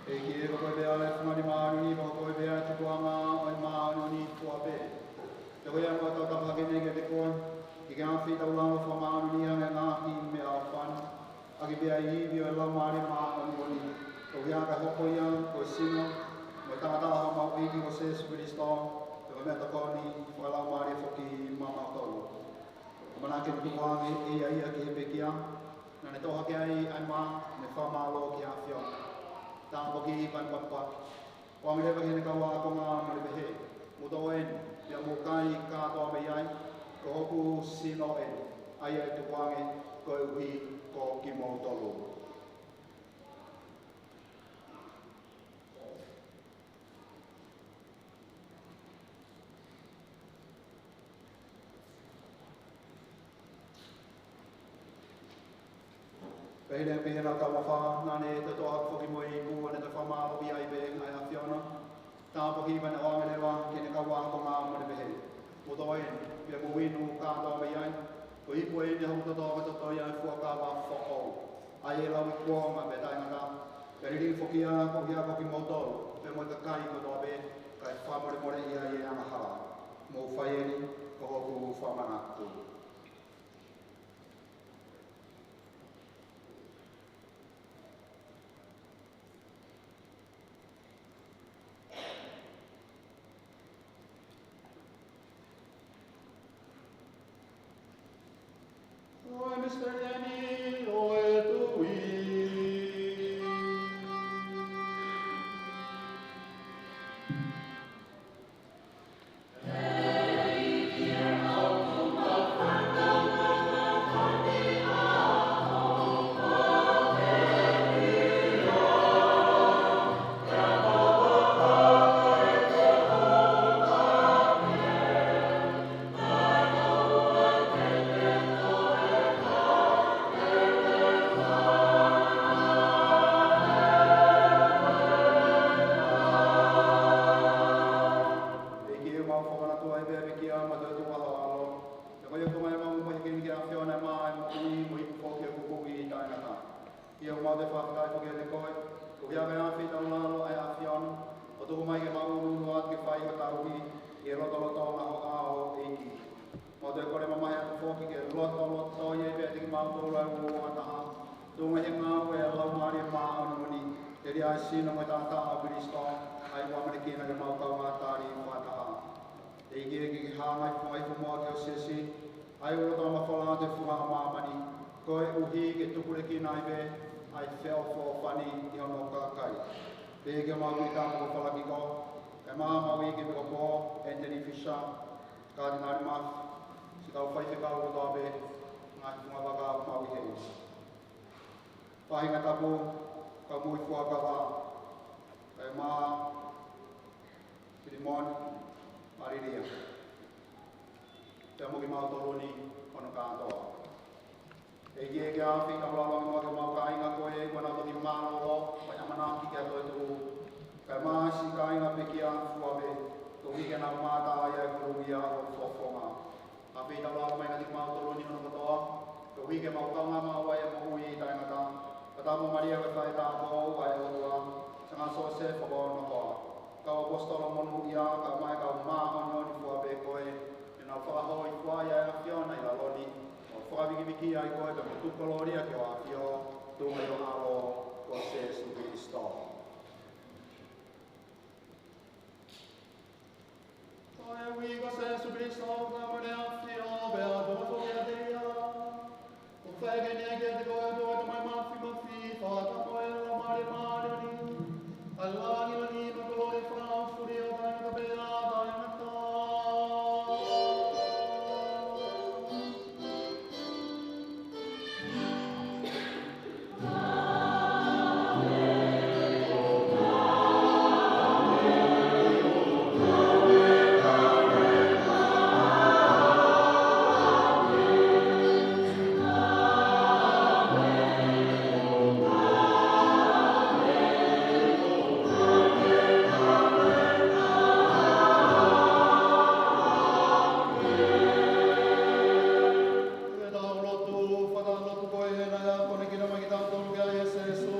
ʻEiki, ko koe pē ʻa e fungani māʻoniʻoni, ko koe pē ʻa e tupuʻanga ʻo e māʻoniʻoni kotoa pē. Pea ko ia ʻoku mau tautapa hake ni kiate koe, ke ke ʻafio ʻi hotau lalo, fakamāʻoniʻoniʻi ange ʻa e ngaahi meʻaʻofa ni, ʻaki pē ʻa e ivi ʻo e Laumālie Māʻoniʻoni, koeʻuhi kae hoko ia ko e sino mo e taʻataʻa ʻo homau ʻEiki ko Sēsū Kalaisi, pea ko e meʻatokoni fakalaumālie foki maʻamautolu. ʻAmanaki ke tukuange ʻe ia ia ki he pekia, naʻa ne toʻo hake ai ʻa e mā, mo e fakamālō ki he ʻAfiona. Tāpuakiʻi pea ne patupatu. ʻOange leva ki heʻene kau ākonga mo ne pehē, Mou toʻo eni, pea mou kai kātoa mei ai, ko hoku sino eni, ʻa ia ʻe tukuange koeʻuhi ko kimoutolu. Pea hili ange pē ʻenau taumafai, naʻa ne toʻo hake foki mo e ipu, ʻo ne toe fakamālō ai pē ʻa e ʻAfiona. Tāpuakiʻi pea ne ʻoange leva ki heʻene kau ākonga mo ne pehē, Mou toʻo eni, pea mou inu kātoa mei ai, ko e ipu eni ʻa hoku toto, ko e toto ia ʻo e fuakava foʻou, ʻa ia ʻe lauikuonga pea taʻengata, pea lilingi foki ia koeʻuhi ko kimoutolu, pea mo e kakai kotoa pē, kae fakamolemoleʻi ai ʻa e angahala. Mou fai eni ko hoku fakamanatu. Ko e Misiteli eni ʻo e tui. ʻEiki, ʻoku mau fakamanatu ai pē ʻa e pekia mo e toetuʻu ʻa ho ʻAlo. Pea ko ia ʻoku mau ʻomai hake ni ki he ʻAfiona ʻa e mā ʻo e moʻui mo e ipu foki ʻo e kupuʻi taʻengata. ʻOku mau toe fakafetaʻi foki kiate koe, koeʻuhi kae ʻafio ʻi hotau lalo ʻa e ʻAfiona, ʻo tuku mai ke mau ʻunuʻunu atu ke fai ho tauhi, ʻi he lotolotonga ho ʻao, ʻEiki. Mau toe kole mamahi atu foki ke lotolotoi ai pē ʻiate kimautolu ʻa e uouangataha, tuʻunga ʻi he ngāue ʻa e Laumālie Māʻoniʻoni, telia ʻa e sino mo e taʻataʻa ʻo Kalaisi, ʻa ia ʻoku ʻamanekina ke mau kaungā tali fakataha. ʻEiki, ke ke hanga ʻo fakaifo muʻa ki ho siasi, ʻa ia ʻoku lolotonga mafola atu he funga ʻo māmani, koeʻuhi ke tupulekina ai pē ʻa e feʻofoʻofani ʻi hono kakai. Pea ki homau kiʻi tama ko Falakiko, kae ʻumaʻā homau ʻEiki Epikopō Anthony Fisher, Katinali Muff, siʻi kau faifekau kotoa pē, ngaahi funga vaka ʻoku mau ʻi heni. Faʻahinga tapu, kau moʻui fuakava, kae Kae ʻumaʻā Filimone, Alilia, pea mo kimautolu ni hono kātoa. ʻEiki, ke ʻafio ʻi heʻetau lalo ange mo homau kāinga ko ē kuo nau toki mālōlō, mo e ʻamanaki ke nau toetuʻu. Kae ʻumaʻā siʻi kāinga pekia fua pē, koeʻuhi ke nau mamata ai ʻa e kuluia ʻo e fofonga. ʻAfio ʻi heʻetau lalo mai kiate kimautolu ni hono kotoa, koeʻuhi ke mau kaungā maʻu ai ʻa e moʻui taʻengata. Fakatapu mo Malia ko e faʻē tāupoʻou ʻa e ʻOtua, Sanga Siosefo ko hono hoa, kau ʻaposetolo monūʻia, kae ʻumaʻā e kau māʻoniʻoni fua pē ko ē, ke nau fakahōifua ai ʻa e ʻAfiona ʻi lalo ni, ʻo fakavikiviki ai koe, pea mo tuku kolōlia ki hoʻo ʻAfio, tuʻunga ʻi ho ʻAlo ko Sēsū Kilisitō. Ko e uike ko Sēsū Kilisitō, ko e Tamai ʻAfio, pea toka foki ʻiate ia. Ko e fai ʻaki eni kiate koe, ko e Tamai Mafimafi, fakatapu mo e Laumālie Māʻoniʻoni, ʻa e lāngilangi mo e kolōlia fakaʻaufuli ʻo taʻengata pea taʻengata. Ke tau lotu, fakalotu ko ē, he naʻe akonekina mai kitautolu ki ai ʻa Sēsū.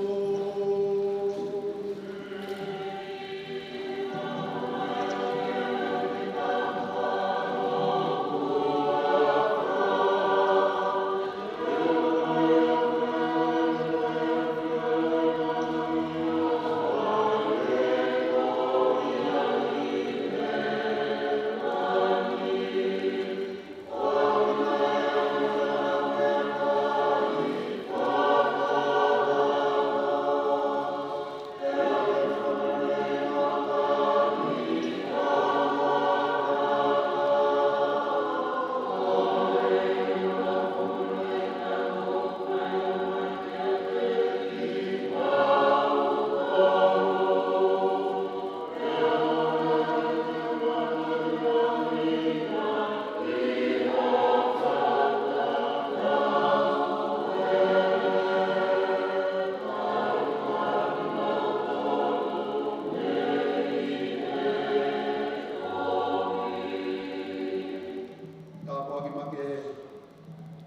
Tāpuaki makehe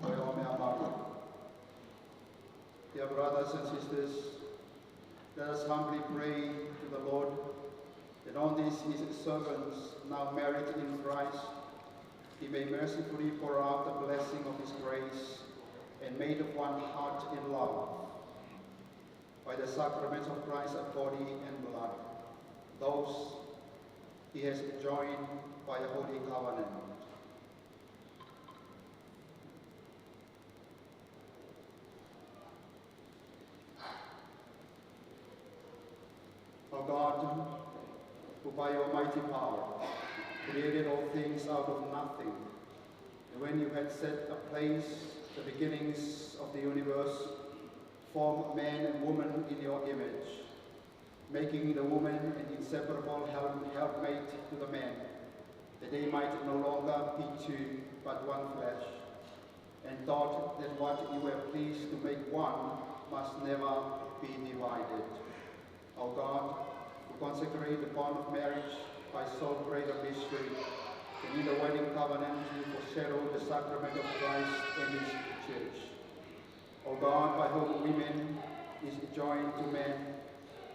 ʻo e ʻOmeʻa Malu. Dear brothers and sisters, let us humbly pray to the Lord that on these his servants now married in Christ, he may mercifully pour out the blessing of his grace, and made of one heart in love, by the sacraments of Christ's body and blood, those he has joined by a holy covenant. O God, who by your mighty power created all things out of nothing, and when you had set in place the beginnings of the universe, formed man and woman in your image, making the woman an inseparable help, helpmate to the man, that they might no longer be two, but one flesh, and thought that what you were pleased to make one must never be divided. O God, who consecrate the bond of marriage by so great a mystery, and in the wedding covenant you foreshadowed the sacrament of Christ and his church. O God, by whom woman is joined to man,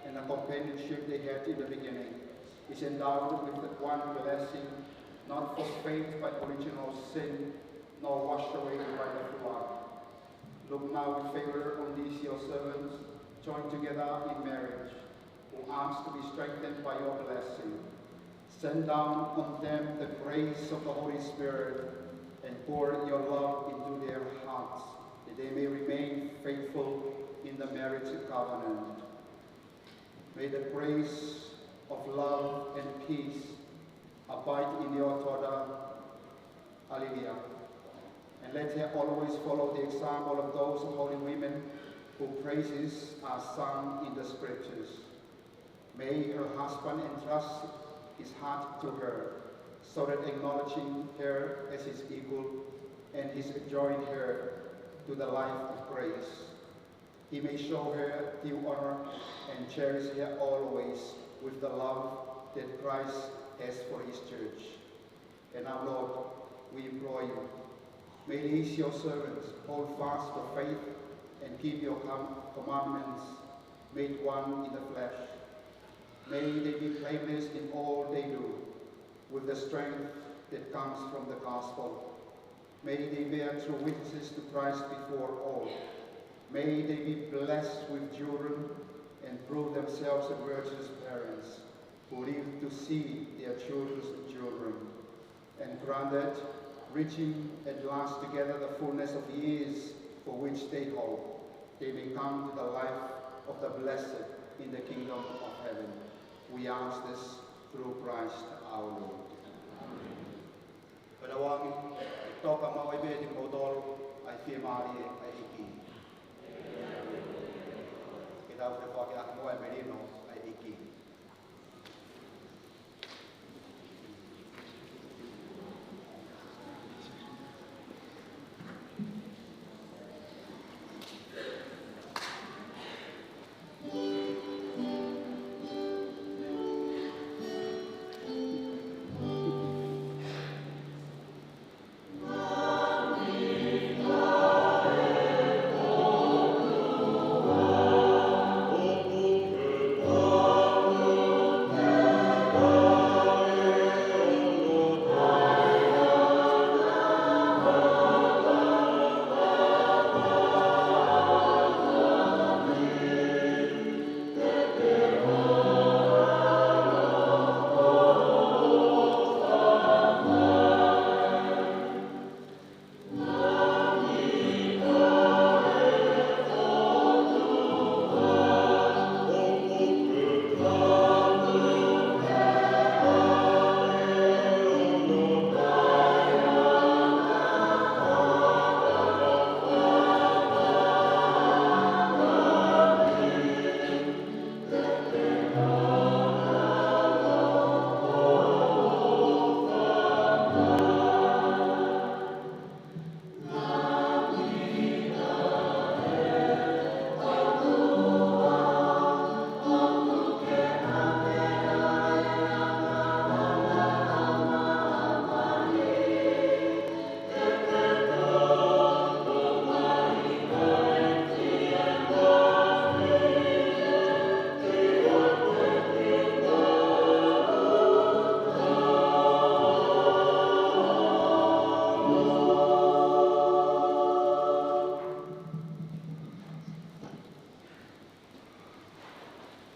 and the companionship they had in the beginning is endowed with one blessing, not forfeit by original sin, nor washed away by the flood. Look now with favor on these your servants, joined together in marriage, who ask to be strengthened by your blessing. Send down on them the grace of the Holy Spirit and pour your love into their hearts, that they may remain faithful in the marriage covenant. May the grace of love and peace abide in your daughter, Alilia, and let her always follow the example of those holy women whose praises are sung in the scriptures. May her husband entrust his heart to her, so that acknowledging her as his equal and his join her to the life of grace, he may show her due honor and cherish her always with the love that Christ has for his church. And now, Lord, we implore you, may these your servants hold fast the faith and keep your com- commandments, made one in the flesh. May they be blameless in all they do, with the strength that comes from the gospel. May they bear true witnesses to Christ before all. May they be blessed with children and prove themselves virtuous parents who live to see their children's children. And grant that, reaching at last together the fullness of years for which they hope, they may come to the life of the blessed in the kingdom of heaven. We ask this through Christ our Lord. Pea ʻoku toka maʻu ai pē ʻe kimoutolu ʻa e fiemālie ʻa e ʻEiki. Ke tau feʻiloaki ʻaki muʻa e melino ʻa e ʻEiki.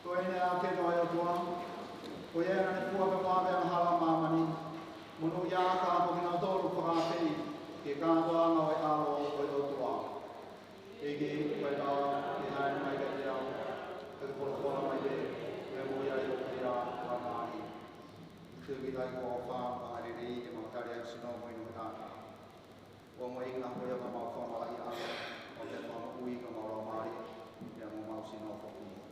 Ko ʻene ʻākeno ʻa e ʻOtua, ko ia naʻa ne fua pea maʻu ʻa e angahala ʻo māmani, monūʻia ʻa kinautolu ʻoku fakaafeʻi ki he kātoanga ʻo e ʻAlo ʻo e ʻOtua. ʻEiki, ko e ʻaho ke hā mai kiate au ʻa e folofola mai pē, ʻe moʻui ai ʻa e ʻOtua ʻo māmani. Tuku ke tau ʻofa ʻa e lelei ke mau tali ʻa e sino mo e inu ʻo e taʻataʻa. ʻO mo ʻi na ko ia ka mau fakamalaʻiaʻanga, ʻo ke fakamoʻui ka mau laumālie, pea mo mau sino foki. ʻĀmeni.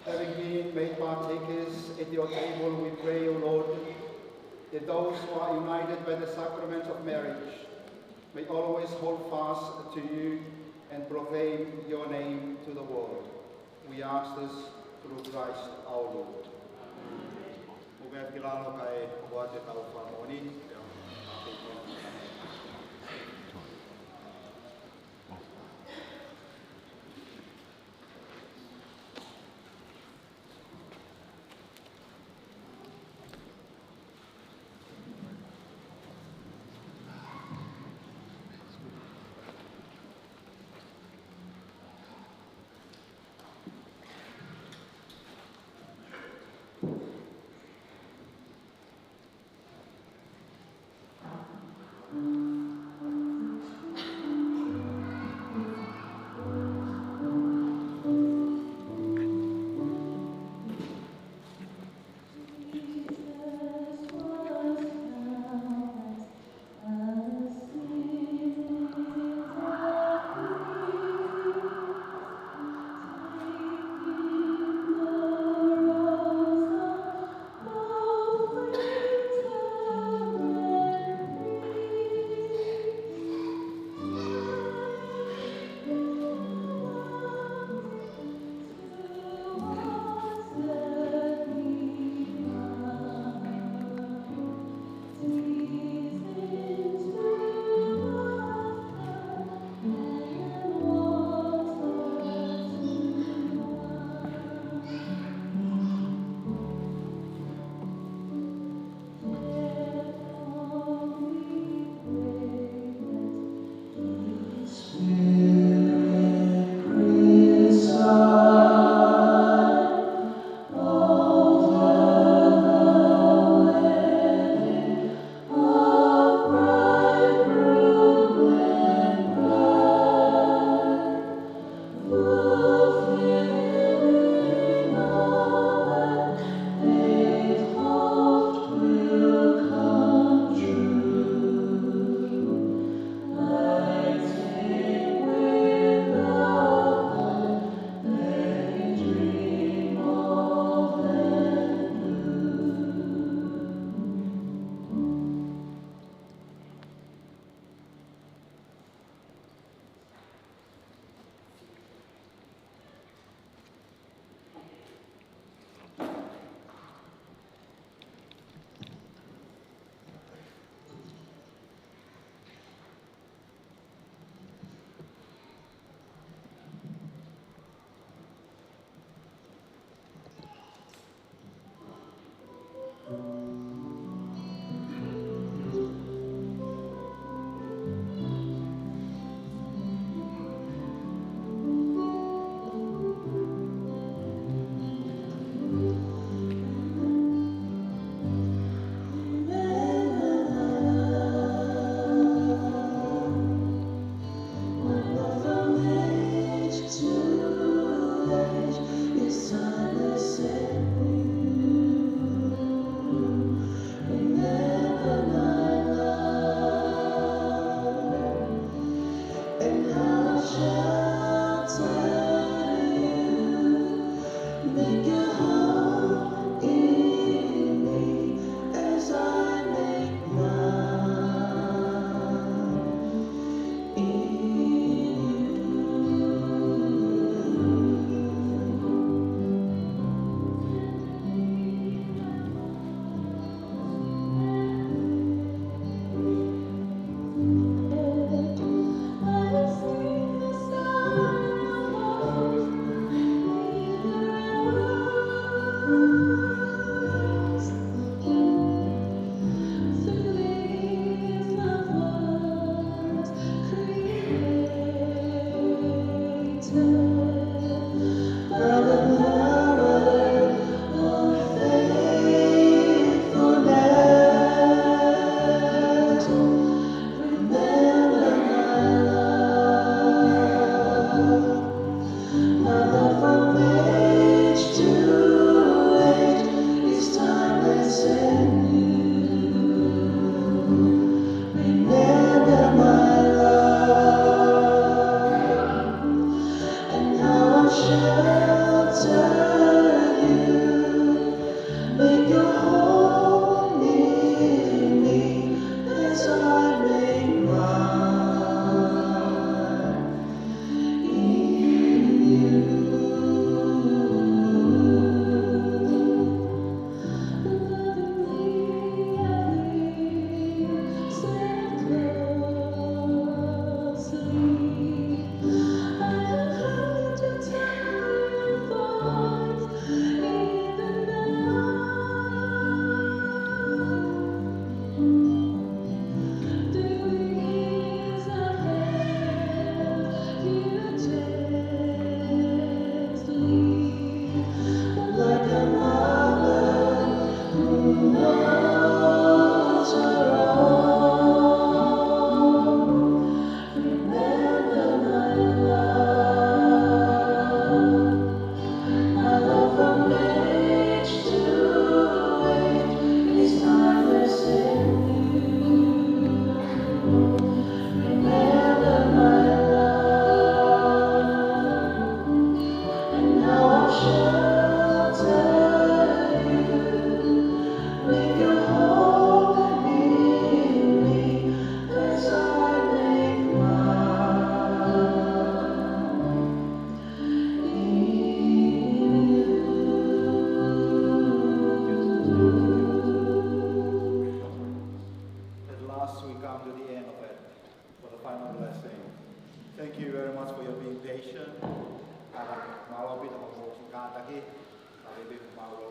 Having been made partakers at your table, we pray, O Lord, that those who are united by the sacrament of marriage may always hold fast to you and proclaim your name to the world. We ask this through Christ our Lord. Mou meʻa ki lalo kae ʻoatu ʻetau fakamoʻoni.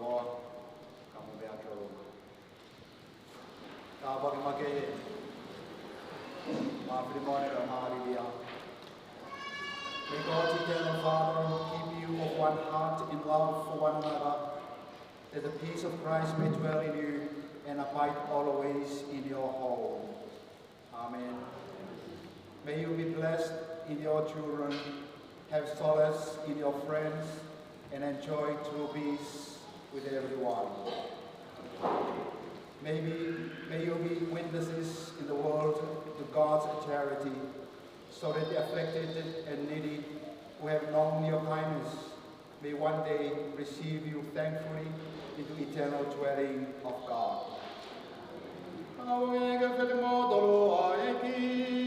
Lord, come back, Lord. Ka paki make, ma fili mone ka ma lilia. May God, eternal Father, keep you of one heart in love for one another, that the peace of Christ may dwell in you and abide always in your home. Amen. May you be blessed in your children, have solace in your friends, and enjoy true peace with everyone. Maybe, may you be witnesses in the world to God's charity, so that the afflicted and needy who have known your kindness may one day receive you thankfully into eternal dwelling of God. Au e ke fete mo tolo a eki.